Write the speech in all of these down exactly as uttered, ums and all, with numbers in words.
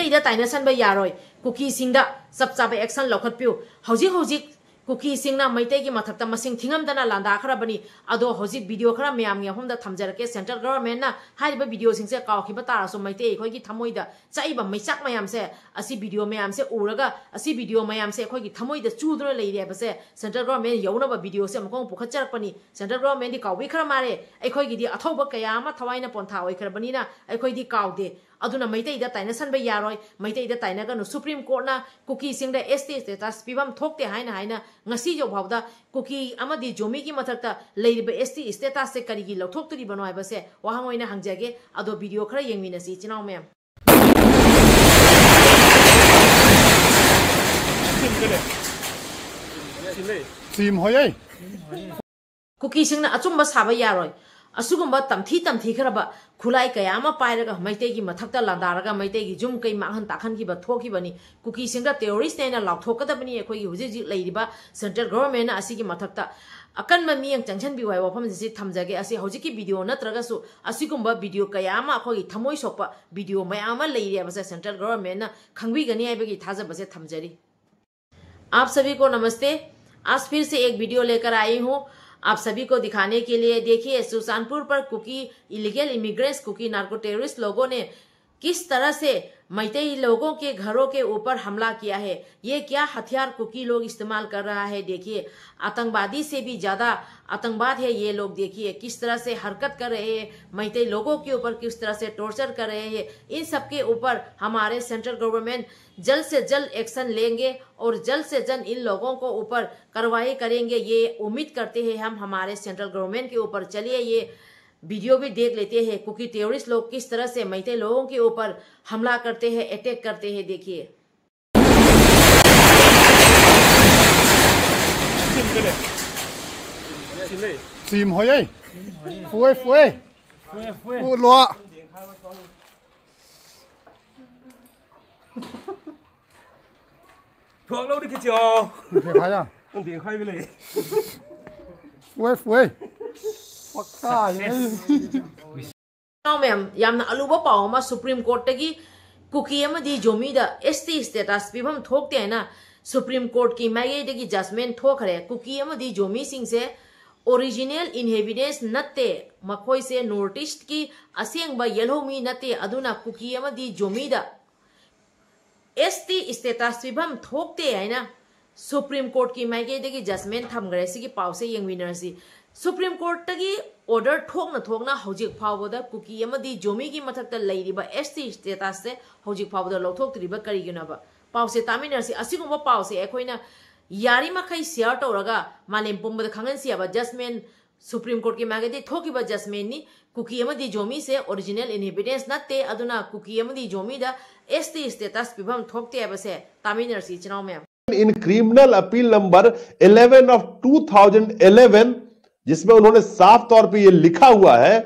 ꯃꯩꯇꯩꯗ ꯇꯥꯏꯅꯁꯟꯕ ꯌꯥꯔꯣꯏ꯫ ꯀꯨꯀꯤꯁꯤꯡꯗ ꯆꯞ ꯆꯥꯕ action ꯂꯧꯈꯠꯄꯤꯌꯨ꯫ ꯍꯧꯖꯤꯛ ꯍꯧꯖꯤꯛ ꯀꯨꯀꯤꯁꯤꯡꯅ ꯃꯩꯇꯩꯒꯤ ꯃꯊꯛꯇ ꯃꯁꯤꯡ ꯊꯤꯉꯝꯗꯅ ꯂꯥꯟꯗꯥꯈ꯭ꯔꯕꯅꯤ꯫ ꯑꯗꯣ ꯍꯧꯖꯤꯛ video ꯈꯔ ꯃꯌꯥꯝꯒꯤ ꯃꯐꯝꯗ ꯊꯝꯖꯔꯛꯀꯦ꯫ Central government ꯅ ꯍꯥꯏꯔꯤꯕ video ꯁꯤꯡꯁꯦ ꯀꯥꯎꯈꯤꯕ ꯇꯥꯔꯁꯨ, ꯃꯩꯇꯩ ꯑꯩꯈꯣꯏꯒꯤ ꯊꯃꯣꯏꯗ ꯆꯥꯛꯏꯕ ꯃꯩꯆꯥꯛ ꯃꯌꯥꯝꯁꯦ, ꯑꯁꯤ video ꯃꯌꯥꯝꯁꯦ ꯎꯔꯒ, ꯑꯁꯤ video ꯃꯌꯥꯝꯁꯦ ꯑꯩꯈꯣꯏꯒꯤ ꯊꯃꯣꯏꯗ ꯆꯨꯗꯨꯅ ꯂꯩꯔꯦ ꯍꯥꯏꯕꯁꯦ Central government ꯌꯧꯅꯕ video ꯁꯦ ꯑꯃꯨꯛꯀ ꯑꯃꯨꯛ ꯄꯨꯈꯠꯆꯔꯛꯄꯅꯤ꯫ Central government ꯗꯤ ꯀꯥꯎꯕꯤꯈ꯭ꯔ ꯃꯥꯜꯂꯦ꯫ ꯑꯩꯈꯣꯏꯒꯤꯗꯤ ꯑꯊꯧꯕ ꯀꯌꯥ ꯑꯃ ꯊꯋꯥꯏꯅ ꯄꯣꯟꯊꯥ ꯑꯣꯏꯈ꯭ꯔꯕꯅꯤꯅ ꯑꯩꯈꯣꯏꯗꯤ ꯀꯥꯎꯗꯦ꯫ ꯑꯗꯨꯅ ꯃꯩꯇꯩꯗ ꯇꯥꯏꯅꯁꯟꯕ ꯌꯥꯔꯣꯏ, ꯃꯩꯇꯩꯗ ꯇꯥꯏꯅꯒꯅꯨ꯫ Supreme Court ꯅ ꯀꯨꯀꯤꯁꯤꯡꯗ S T status ꯄꯤꯐꯝ ꯊꯣꯛꯇꯦ ꯍꯥꯏꯅ ꯍꯥꯏꯅ ꯉꯁꯤ ꯐꯥꯎꯕꯗ ꯀꯨꯀꯤ ꯑꯃꯗꯤ ꯖꯣꯃꯤꯒꯤ ꯃꯊꯛꯇ ꯂꯩꯔꯤꯕ S T status ꯁꯦ ꯀꯔꯤꯒꯤ ꯂꯧꯊꯣꯛꯇ꯭ꯔꯤꯕꯅꯣ ꯍꯥꯏꯕꯁꯦ ꯋꯥꯍꯪ ꯑꯣꯏꯅ ꯍꯪꯖꯒꯦ꯫ ꯑꯗꯣ video ꯈꯔ ꯌꯦꯡꯃꯤꯟꯅꯁꯤ, ꯏꯆꯤꯟ ꯏꯅꯥꯎ ꯃꯌꯥꯝ꯫ ꯁꯤꯝ ꯍꯣꯏꯌꯦ꯫ ꯀꯨꯀꯤꯁꯤꯡꯅ ꯑꯆꯨꯝꯕ ꯁꯥꯕ ꯌꯥꯔꯣꯏ꯫ ꯑꯁꯤꯒꯨꯝꯕ ꯇꯝꯊꯤ ꯇꯝꯊꯤꯈ꯭ꯔꯕ ꯈꯨꯠꯂꯥꯏ ꯀꯌꯥ ꯑꯃ ꯄꯥꯏꯔꯒ ꯃꯩꯇꯩꯒꯤ ꯃꯊꯛꯇ ꯂꯥꯟꯗꯥꯔꯒ ꯃꯩꯇꯩꯒꯤ ꯌꯨꯝ ꯀꯩ ꯃꯥꯡꯍꯟ ꯇꯥꯛꯍꯟꯈꯤꯕ ꯊꯣꯛꯈꯤꯕꯅꯤ꯫ ꯀꯨꯀꯤꯁꯤꯡꯗ terrorist ꯅꯦꯅ ꯂꯥꯎꯊꯣꯛꯀꯗꯕꯅꯤ꯫ ꯑꯩꯈꯣꯏꯒꯤ ꯍꯧꯖꯤꯛ ꯍꯧꯖꯤꯛ ꯂꯩꯔꯤꯕ Central government ꯅ ꯑꯁꯤꯒꯤ ꯃꯊꯛꯇ ꯑꯀꯟꯕ ꯃꯤꯠꯌꯦꯡ ꯆꯪꯁꯤꯟꯕꯤꯌꯨ ꯍꯥꯏꯕ ꯋꯥꯐꯝꯁꯤ ꯊꯝꯖꯒꯦ꯫ ꯑꯁꯤ ꯍꯧꯖꯤꯛꯀꯤ video ꯅꯠꯇ꯭ꯔꯒꯁꯨ ꯑꯁꯤꯒꯨꯝꯕ video ꯀꯌꯥ ꯑꯃ, ꯑꯩꯈꯣꯏꯒꯤ ꯊꯃꯣꯏ ꯁꯣꯛꯄ video ꯃꯌꯥꯝ ꯑꯃ ꯂꯩꯔꯤ ꯍꯥꯏꯕꯁꯦ Central government ꯅ ꯈꯪꯕꯤꯒꯅꯤ ꯍꯥꯏꯕꯒꯤ ꯊꯥꯖꯕꯁꯦ ꯊꯝꯖꯔꯤ꯫ आप सभी को नमस्ते। आज फिर से एक video लेकर आई हूँ आप सभी को दिखाने के लिए। देखिए, सुजानपुर पर Kuki illegal immigrants, Kuki narco terrorist लोगों ने किस तरह से मैतेई लोगों के घरों के ऊपर हमला किया है। ये क्या हथियार कुकी लोग इस्तेमाल कर रहा है, देखिए, आतंकवादी से भी ज़्यादा आतंकवाद है ये लोग। देखिए, किस तरह से हरकत कर रहे हैं, मैतेई लोगों के ऊपर किस तरह से torture कर रहे हैं। इन सब के ऊपर हमारे Central government जल्द से जल्द action लेंगे और जल्द से जल्द इन लोगों को ऊपर कार्रवाई करेंगे, ये उम्मीद करते हैं हम हमारे Central government के ऊपर। चलिए, ये video भी देख लेते हैं, कुकी terrorist लोग किस तरह से मैतेई लोगों के ऊपर हमला करते हैं, attack करते हैं। देखिए। ꯁꯤꯝ ꯍꯣꯏꯌꯦ꯫ ꯐꯨꯑꯦ, ꯐꯨꯑꯦ꯫ ꯐꯨꯑꯦ, ꯐꯨꯑꯦ꯫ ꯐꯨꯑꯦ꯫ ꯊꯣꯛꯂꯧꯗꯤ ꯈꯤꯆꯣ꯫ ꯗꯦꯈꯥꯌꯥ꯫ ꯅꯪ ꯗꯦꯈꯥꯏꯕ ꯂꯩ꯫ ꯐꯨꯑꯦ, ꯐꯨꯑꯦ꯫ ꯄꯛꯀꯥ ꯍꯥꯏꯌꯦ꯫ ꯏꯅꯥꯎ ꯃꯌꯥꯝ, ꯌꯥꯝꯅ ꯑꯂꯨꯕ ꯄꯥꯎ ꯑꯃ꯫ Supreme Court ꯇꯒꯤ ꯀꯨꯀꯤ ꯑꯃꯗꯤ ꯖꯣꯃꯤꯗ ꯑꯦꯁ ꯇꯤ ꯁ꯭ꯇꯦꯇꯁ ꯄꯤꯐꯝ ꯊꯣꯛꯇꯦ ꯍꯥꯏꯅ ꯁꯨꯄ꯭ꯔꯤꯝ ꯀꯣꯔꯠꯀꯤ ꯃꯥꯏꯀꯩꯗꯒꯤ ꯖꯖꯃꯦꯟ ꯊꯣꯛꯈ꯭ꯔꯦ꯫ ꯀꯨꯀꯤ ꯑꯃꯗꯤ ꯖꯣꯃꯤꯁꯤꯡꯁꯦ ꯑꯣꯔꯤꯖꯤꯅꯦꯜ ꯏꯟꯍꯦꯕꯤꯇꯦꯟꯁ ꯅꯠꯇꯦ, ꯃꯈꯣꯏꯁꯦ ꯅꯣꯔꯠ ꯏꯁ꯭ꯠꯀꯤ ꯑꯁꯦꯡꯕ ꯌꯦꯜꯍꯧꯃꯤ ꯅꯠꯇꯦ, ꯑꯗꯨꯅ ꯀꯨꯀꯤ ꯑꯃꯗꯤ ꯖꯣꯃꯤꯗ ꯑꯦꯁ ꯇꯤ ꯁ꯭ꯇꯦꯇꯁ ꯄꯤꯐꯝ ꯊꯣꯛꯇꯦ ꯍꯥꯏꯅ ꯁꯨꯄ꯭ꯔꯤꯝ ꯀꯣꯔꯠꯀꯤ ꯃꯥꯏꯀꯩꯗꯒꯤ ꯖꯖꯃꯦꯟ ꯊꯝꯈ꯭ꯔꯦ꯫ ꯁꯤꯒꯤ ꯄꯥꯎꯁꯦ ꯌꯦꯡꯃꯤꯟꯅꯔꯁꯤ꯫ ꯁꯨꯄ꯭ꯔꯤꯝ ꯀꯣꯔꯠꯇꯒꯤ ꯑꯣꯔꯗꯔ ꯊꯣꯛꯅ ꯊꯣꯛꯅ ꯍꯧꯖꯤꯛ ꯐꯥꯎꯕꯗ ꯀꯨꯀꯤ ꯑꯃꯗꯤ ꯖꯣꯃꯤꯒꯤ ꯃꯊꯛꯇ ꯂꯩꯔꯤꯕ ꯑꯦꯁ ꯇꯤ ꯁ꯭ꯇꯦꯇꯁꯁꯦ ꯍꯧꯖꯤꯛ ꯐꯥꯎꯕꯗ ꯂꯧꯊꯣꯛꯇ꯭ꯔꯤꯕ ꯀꯔꯤꯒꯤꯅꯣꯕ? ꯄꯥꯎꯁꯦ ꯇꯥꯃꯤꯟꯅꯔꯁꯤ꯫ ꯑꯁꯤꯒꯨꯝꯕ ꯄꯥꯎꯁꯦ ꯑꯩꯈꯣꯏꯅ ꯌꯥꯔꯤꯃꯈꯩ ꯁꯤꯌꯥꯔ ꯇꯧꯔꯒ ꯃꯥꯂꯦꯝ ꯄꯨꯝꯕꯗ ꯈꯪꯍꯟꯁꯤ ꯍꯥꯏꯕ꯫ ꯖꯖꯃꯦꯟ, ꯁꯨꯄ꯭ꯔꯤꯝ ꯀꯣꯔꯠꯀꯤ ꯃꯥꯏꯀꯩꯗꯒꯤ ꯊꯣꯛꯈꯤꯕ ꯖꯖꯃꯦꯟꯅꯤ꯫ ꯀꯨꯀꯤ ꯑꯃꯗꯤ ꯖꯣꯃꯤꯁꯦ ꯑꯣꯔꯤꯖꯤꯅꯦꯜ ꯏꯟꯍꯦꯕꯤꯇꯦꯟꯁ ꯅꯠꯇꯦ, ꯑꯗꯨꯅ ꯀꯨꯀꯤ ꯑꯃꯗꯤ ꯖꯣꯃꯤꯗ ꯑꯦꯁ ꯇꯤ ꯁ꯭ꯇꯦꯇꯁ ꯄꯤꯐꯝ ꯊꯣꯛꯇꯦ ꯍꯥꯏꯕꯁꯦ ꯇꯥꯃꯤꯟꯅꯔꯁꯤ, ꯏꯆꯤꯟ ꯏꯅꯥꯎ ꯃꯌꯥꯝ꯫ In criminal appeal number eleven of two thousand eleven, जिसमें उन्होंने साफ तौर पे ये लिखा हुआ है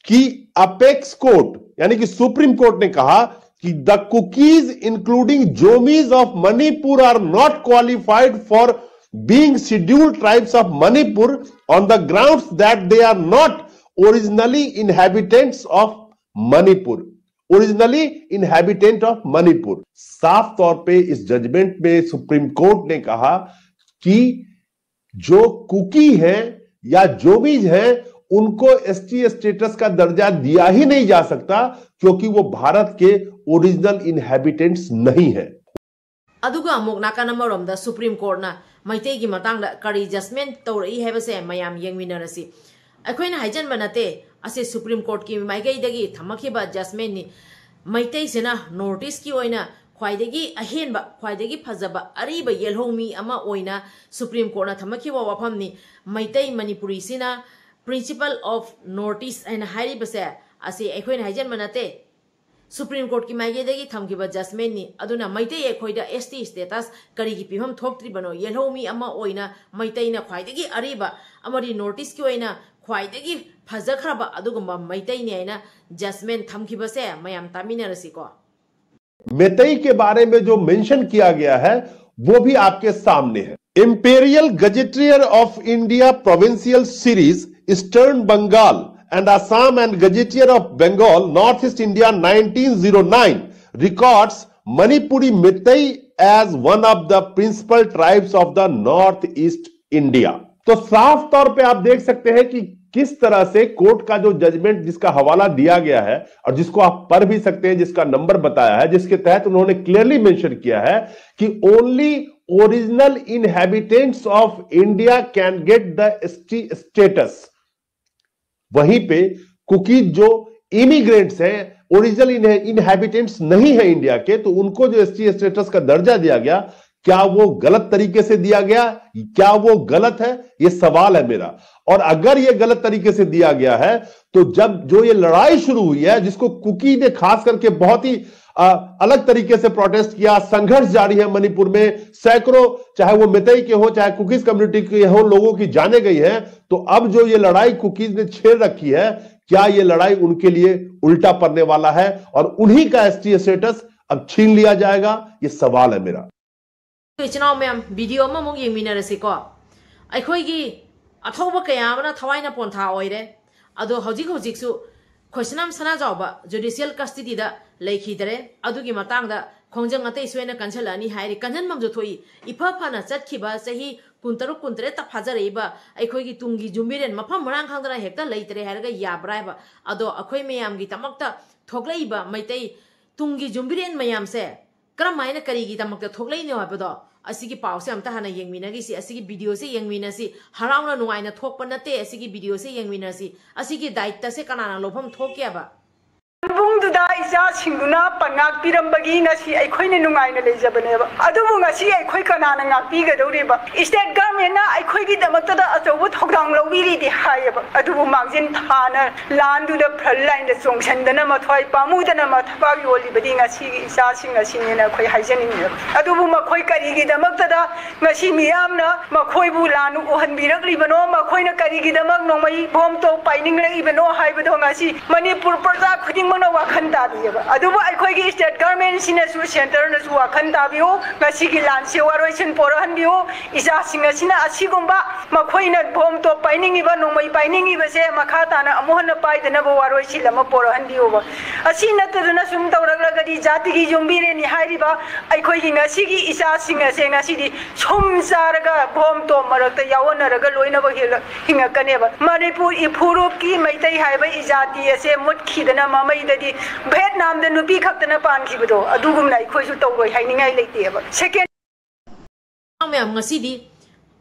कि अपेक्स कोर्ट यानी कि सुप्रीम कोर्ट ने कहा कि the Kukis, including Zomis of Manipur, are not qualified for being scheduled tribes of Manipur on the grounds that they are not originally inhabitants of Manipur, originally inhabitant of Manipur. साफ तौर पे इस judgement में supreme court ने कहा कि जो cookie हैं या जोमीज हैं, उनको एसटी स्टेटस का दर्जा दिया ही नहीं जा सकता, क्योंकि वो भारत के ओरिजिनल इनहैबिटेंट्स नहीं हैं। ꯑꯗꯨꯒ ꯑꯃꯨꯛ ꯅꯥꯀꯟ ꯑꯃꯔꯣꯝꯗ ꯁꯨꯄ꯭ꯔꯤꯝ ꯀꯣꯔꯠꯅ ꯃꯩꯇꯩꯒꯤ ꯃꯇꯥꯡꯗ ꯀꯔꯤ ꯖꯖꯃꯦꯟ ꯇꯧꯔꯛꯏ ꯍꯥꯏꯕꯁꯦ ꯃꯌꯥꯝ ꯌꯦꯡꯃꯤꯟꯅꯔꯁꯤ꯫ ꯑꯩꯈꯣꯏꯅ ꯍꯥꯏꯖꯟꯕ ꯅꯠꯇꯦ, ꯑꯁꯤ ꯁꯨꯄ꯭ꯔꯤꯝ ꯀꯣꯔꯠꯀꯤ ꯃꯥꯏꯀꯩꯗꯒꯤ ꯊꯝꯃꯛꯈꯤꯕ ꯖꯖꯃꯦꯟꯅꯤ꯫ ꯃꯩꯇꯩꯁꯤꯅ ꯅꯣꯔꯠ ꯏꯁ꯭ꯠꯀꯤ ꯑꯣꯏꯅ ꯈ꯭ꯋꯥꯏꯗꯒꯤ ꯑꯍꯦꯟꯕ, ꯈ꯭ꯋꯥꯏꯗꯒꯤ ꯐꯖꯕ ꯑꯔꯤꯕ ꯌꯦꯜꯍꯧꯃꯤ ꯑꯃ ꯑꯣꯏꯅ ꯁꯨꯄ꯭ꯔꯤꯝ ꯀꯣꯔꯠꯅ ꯊꯝꯃꯛꯈꯤꯕ ꯋꯥꯐꯝꯅꯤ꯫ Meitei ꯃꯅꯤꯄꯨꯔꯤꯁꯤꯅ principle of North East ꯍꯥꯏꯅ ꯍꯥꯏꯔꯤꯕꯁꯦ, ꯑꯁꯤ ꯑꯩꯈꯣꯏꯅ ꯍꯥꯏꯖꯟꯕ ꯅꯠꯇꯦ꯫ ꯁꯨꯄ꯭ꯔꯤꯝ ꯀꯣꯔꯠꯀꯤ ꯃꯥꯏꯀꯩꯗꯒꯤ ꯊꯝꯈꯤꯕ ꯖꯖꯃꯦꯟꯅꯤ꯫ ꯑꯗꯨꯅ ꯃꯩꯇꯩ ꯑꯩꯈꯣꯏꯗ ꯑꯦꯁ ꯇꯤ ꯁ꯭ꯇꯦꯇꯁ ꯀꯔꯤꯒꯤ ꯄꯤꯐꯝ ꯊꯣꯛꯇ꯭ꯔꯤꯕꯅꯣ? ꯌꯦꯜꯍꯧꯃꯤ ꯑꯃ ꯑꯣꯏꯅ ꯃꯩꯇꯩꯅ ꯈ꯭ꯋꯥꯏꯗꯒꯤ ꯑꯔꯤꯕ ꯑꯃꯗꯤ ꯅꯣꯔꯠ ꯏꯁ꯭ꯠꯀꯤ ꯑꯣꯏꯅ ꯈ꯭ꯋꯥꯏꯗꯒꯤ ꯐꯖꯈ꯭ꯔꯕ ꯑꯗꯨꯒꯨꯝꯕ ꯃꯩꯇꯩꯅꯤ ꯍꯥꯏꯅ ꯖꯖꯃꯦꯟ ꯊꯝꯈꯤꯕꯁꯦ ꯃꯌꯥꯝ ꯇꯥꯃꯤꯟꯅꯔꯁꯤꯀꯣ꯫ मेतई के बारे में जो मेंशन किया गया है, वो भी आपके सामने है। Imperial Gazetteer of India Provincial Series, Eastern Bengal and Assam and Gazetteer of Bengal, North East India, nineteen oh nine, records Manipuri Meitei as one of the principal tribes of the North East India. तो साफ तौर पे आप देख सकते हैं कि किस तरह से कोर्ट का जो जजमेंट, जिसका हवाला दिया गया है और जिसको आप पढ़ भी सकते हैं, जिसका नंबर बताया है, जिसके तहत उन्होंने क्लियरली मेंशन किया है कि only original inhabitants of India can get the S T status। वहीं पे कुकीज जो इमिग्रेंट्स हैं, ओरिजिनल इनहेबिटेंट्स नहीं है इंडिया के, तो उनको जो एसटी स्टेटस का दर्जा दिया गया, क्या वो गलत तरीके से दिया गया? क्या वो गलत है? ये सवाल है मेरा। और अगर ये गलत तरीके से दिया गया है, तो जब जो ये लड़ाई शुरू हुई है, जिसको कुकी ने खास करके बहुत ही अ, अलग तरीके से प्रोटेस्ट किया, संघर्ष जारी है मणिपुर में, सैकड़ों, चाहे वो मेतई के हो, चाहे कुकीज कम्युनिटी के हो, लोगों की जाने गई है। तो अब जो ये लड़ाई कुकीज ने छेड़ रखी है, क्या ये लड़ाई उनके लिए उल्टा पड़ने वाला है और उन्हीं का एसटी स्टेटस अब छीन लिया जाएगा? ये सवाल है मेरा। ꯏꯆꯤꯟ ꯏꯅꯥꯎ ꯃꯌꯥꯝ, ꯚꯤꯗꯤꯑꯣ ꯑꯃꯃꯨꯛ ꯌꯦꯡꯃꯤꯟꯅꯔꯁꯤꯀꯣ꯫ ꯑꯩꯈꯣꯏꯒꯤ ꯑꯊꯧꯕ ꯀꯌꯥ ꯑꯃꯅ ꯊꯋꯥꯏꯅ ꯄꯣꯟꯊꯥ ꯑꯣꯏꯔꯦ꯫ ꯑꯗꯣ ꯍꯧꯖꯤꯛ ꯍꯧꯖꯤꯛꯁꯨ ꯈꯣꯏꯁꯅꯥꯝ ꯁꯅꯥꯖꯥꯎꯕ ꯖꯨꯗꯤꯁꯤꯌꯦꯜ ꯀꯁꯇꯗꯤꯗ ꯂꯩꯈꯤꯗꯔꯦ꯫ ꯑꯗꯨꯒꯤ ꯃꯇꯥꯡꯗ ꯈꯣꯡꯖꯪ ꯑꯇꯩꯁꯨ ꯑꯩꯅ ꯀꯟꯁꯤꯜꯂꯛꯑꯅꯤ ꯍꯥꯏꯔꯤ꯫ ꯀꯟꯁꯤꯟꯐꯝꯁꯨ ꯊꯣꯛꯏ꯫ ꯏꯐ ꯐꯅ ꯆꯠꯈꯤꯕ ꯆꯍꯤ ꯀꯨꯟꯇꯔꯨꯛ ꯀꯨꯟꯇꯔꯦꯠꯇ ꯐꯥꯖꯔꯛꯏꯕ ꯑꯩꯈꯣꯏꯒꯤ ꯇꯨꯡꯒꯤ ꯌꯨꯝꯕꯤꯔꯦꯟ ꯃꯐꯝ ꯃꯔꯥꯡ ꯈꯪꯗꯅ ꯍꯦꯛꯇ ꯂꯩꯇꯔꯦ ꯍꯥꯏꯔꯒ ꯌꯥꯕ꯭ꯔꯥ ꯍꯥꯏꯕ? ꯑꯗꯣ ꯑꯩꯈꯣꯏ ꯃꯌꯥꯝꯒꯤꯗꯃꯛꯇ ꯊꯣꯛꯂꯛꯏꯕ ꯃꯩꯇꯩ ꯇꯨꯡꯒꯤ ꯌꯨꯝꯕꯤꯔꯦꯟ ꯃꯌꯥꯝꯁꯦ ꯀꯔꯝ ꯍꯥꯏꯅ ꯀꯔꯤꯒꯤꯗꯃꯛꯇ ꯊꯣꯛꯂꯛꯏꯅꯣ ꯍꯥꯏꯕꯗꯣ ꯑꯁꯤꯒꯤ ꯄꯥꯎꯁꯦ ꯑꯝꯇ ꯍꯥꯟꯅ ꯌꯦꯡꯃꯤꯟꯅꯈꯤꯁꯤ꯫ ꯑꯁꯤꯒꯤ ꯚꯤꯗꯤꯑꯣꯁꯦ ꯌꯦꯡꯃꯤꯟꯅꯁꯤ꯫ ꯍꯔꯥꯎꯅ ꯅꯨꯡꯉꯥꯏꯅ ꯊꯣꯛꯄ ꯅꯠꯇꯦ꯫ ꯑꯁꯤꯒꯤ ꯚꯤꯗꯤꯑꯣꯁꯦ ꯌꯦꯡꯃꯤꯟꯅꯁꯤ꯫ ꯑꯁꯤꯒꯤ ꯗꯥꯏꯇꯁꯦ ꯀꯅꯥꯅ ꯂꯧꯐꯝ ꯊꯣꯛꯀꯦꯕ? ꯄꯨꯡꯗꯨꯗ ꯏꯆꯥꯁꯤꯡꯗꯨꯅ ꯄꯟ ꯉꯥꯛꯄꯤꯔꯝꯕꯒꯤ ꯉꯁꯤ ꯑꯩꯈꯣꯏꯅ ꯅꯨꯡꯉꯥꯏꯅ ꯂꯩꯖꯕꯅꯦꯕ꯫ ꯑꯗꯨꯕꯨ ꯉꯁꯤ ꯑꯩꯈꯣꯏ ꯀꯅꯥꯅ ꯉꯥꯛꯄꯤꯒꯗꯧꯔꯤꯕ? ꯏꯁꯇꯦꯠ ꯒꯚꯔꯟꯃꯦꯟꯅ ꯑꯩꯈꯣꯏꯒꯤꯗꯃꯛꯇꯗ ꯑꯆꯧꯕ ꯊꯧꯗꯥꯡ ꯂꯧꯕꯤꯔꯤꯗꯤ ꯍꯥꯏꯌꯦꯕ꯫ ꯑꯗꯨꯕꯨ ꯃꯥꯡꯖꯤꯟ ꯊꯥꯅ ꯂꯥꯟꯗꯨꯗ ꯐ꯭ꯔꯟ ꯂꯥꯏꯟꯗ ꯆꯣꯡꯁꯤꯟꯗꯅ ꯃꯊ꯭ꯋꯥꯏ ꯄꯥꯝꯃꯨꯗꯅ ꯃꯊꯕꯥꯛ ꯌꯣꯜꯂꯤꯕꯗꯤ ꯉꯁꯤꯒꯤ ꯏꯆꯥꯁꯤꯡ ꯑꯁꯤꯅꯦꯅ ꯑꯩꯈꯣꯏ ꯍꯥꯏꯖꯅꯤꯡꯉꯦꯕ꯫ ꯑꯗꯨꯕꯨ ꯃꯈꯣꯏ ꯀꯔꯤꯒꯤꯗꯃꯛꯇꯗ ꯉꯁꯤ ꯃꯤꯌꯥꯝꯅ ꯃꯈꯣꯏꯕꯨ ꯂꯥꯟ ꯎꯍꯟꯕꯤꯔꯛꯂꯤꯕꯅꯣ? ꯃꯈꯣꯏꯅ ꯀꯔꯤꯒꯤꯗꯃꯛ ꯅꯣꯡꯃꯩ ꯕꯣꯝ ꯇꯣꯞ ꯄꯥꯏꯅꯤꯡꯂꯛꯏꯕꯅꯣ ꯍꯥꯏꯕꯗꯣ ꯉꯁꯤ ꯃꯅꯤꯄꯨꯔ ꯄ꯭ꯔꯖꯥ ꯈꯨꯗꯤꯡꯃꯛ ꯅ ꯋꯥꯈꯜ ꯇꯥꯕꯤꯌꯦꯕ꯫ ꯑꯗꯨꯕꯨ ꯑꯩꯈꯣꯏꯒꯤ state government ꯁꯤꯅꯁꯨ, centre ꯅꯁꯨ ꯋꯥꯈꯜ ꯇꯥꯕꯤꯌꯨ꯫ ꯉꯁꯤꯒꯤ ꯂꯥꯟꯁꯦ ꯋꯥꯔꯣꯏꯁꯤꯟ ꯄꯣꯔꯛꯍꯟꯕꯤꯌꯨ꯫ ꯏꯆꯥꯁꯤꯡ ꯑꯁꯤꯅ ꯑꯁꯤꯒꯨꯝꯕ ꯃꯈꯣꯏꯅ ꯕꯣꯝ ꯇꯣꯞ ꯄꯥꯏꯅꯤꯡꯉꯤꯕ, ꯅꯣꯡꯃꯩ ꯄꯥꯏꯅꯤꯡꯉꯤꯕꯁꯦ ꯃꯈꯥ ꯇꯥꯅ ꯑꯃꯨꯛ ꯍꯟꯅ ꯄꯥꯏꯗꯅꯕ ꯋꯥꯔꯣꯏꯁꯤꯟ ꯑꯃ ꯄꯣꯔꯛꯍꯟꯕꯤꯌꯨꯕ꯫ ꯑꯁꯤ ꯅꯠꯇꯗꯅ ꯁꯨꯝ ꯇꯧꯔꯛꯂꯒꯗꯤ ꯖꯥꯇꯤꯒꯤ ꯌꯨꯝꯕꯤꯔꯦꯟꯅꯤ ꯍꯥꯏꯔꯤꯕ ꯑꯩꯈꯣꯏꯒꯤ ꯉꯁꯤꯒꯤ ꯏꯆꯥꯁꯤꯡ ꯑꯁꯦ ꯉꯁꯤꯗꯤ ꯁꯨꯝ ꯆꯥꯔꯒ ꯕꯣꯝ ꯇꯣꯞ ꯃꯔꯛꯇ ꯌꯥꯎꯍꯟꯅꯔꯒ ꯂꯣꯏꯅꯃꯛ ꯍꯦꯜꯂꯛ-, ꯍꯤꯡꯉꯛꯀꯅꯦꯕ꯫ ꯃꯅꯤꯄꯨꯔ ꯏꯐꯨꯔꯨꯞꯀꯤ ꯃꯩꯇꯩ ꯍꯥꯏꯕ ꯏꯖꯥꯇꯤ ꯑꯁꯦ ꯃꯨꯠꯈꯤꯗꯅ ꯃꯃꯩꯗꯗꯤ ꯚꯦꯠꯅꯥꯝꯗ ꯅꯨꯄꯤ ꯈꯛꯇꯅ ꯄꯥꯟꯈꯤꯕꯗꯣ, ꯑꯗꯨꯒꯨꯝꯅ ꯑꯩꯈꯣꯏꯁꯨ ꯇꯧꯔꯣꯏ ꯍꯥꯏꯅꯤꯡꯉꯥꯏ ꯂꯩꯇꯦꯕ꯫ Second ꯃꯌꯥꯝ, ꯉꯁꯤꯗꯤ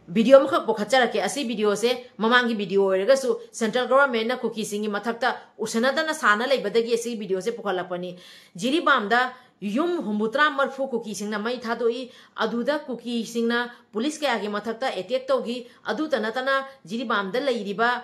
video ꯑꯃꯈꯛ ꯄꯨꯈꯠꯆꯔꯛꯀꯦ꯫ ꯑꯁꯤ video ꯁꯦ ꯃꯃꯥꯡꯒꯤ video ꯑꯣꯏꯔꯒꯁꯨ central government ꯅ ꯀꯨꯀꯤꯁꯤꯡꯒꯤ ꯃꯊꯛꯇ ꯎꯁꯟꯅꯗꯅ ꯁꯥꯟꯅ ꯂꯩꯕꯗꯒꯤ ꯑꯁꯤ video ꯁꯦ ꯄꯨꯈꯠꯂꯛꯄꯅꯤ꯫ ꯖꯤꯔꯤꯕꯥꯝꯗ ꯌꯨꯝ ꯍꯨꯝꯐꯨꯇꯔꯥ ꯃꯔꯐꯨ ꯀꯨꯀꯤꯁꯤꯡꯅ ꯃꯩ ꯊꯥꯗꯣꯛꯏ꯫ ꯑꯗꯨꯗ ꯀꯨꯀꯤꯁꯤꯡꯅ ꯄꯨꯂꯤꯁ ꯀꯌꯥꯒꯤ ꯃꯊꯛꯇ attack ꯇꯧꯈꯤ꯫ ꯑꯗꯨꯇ ꯅꯠꯇꯅ ꯖꯤꯔꯤꯕꯥꯝꯗ ꯂꯩꯔꯤꯕ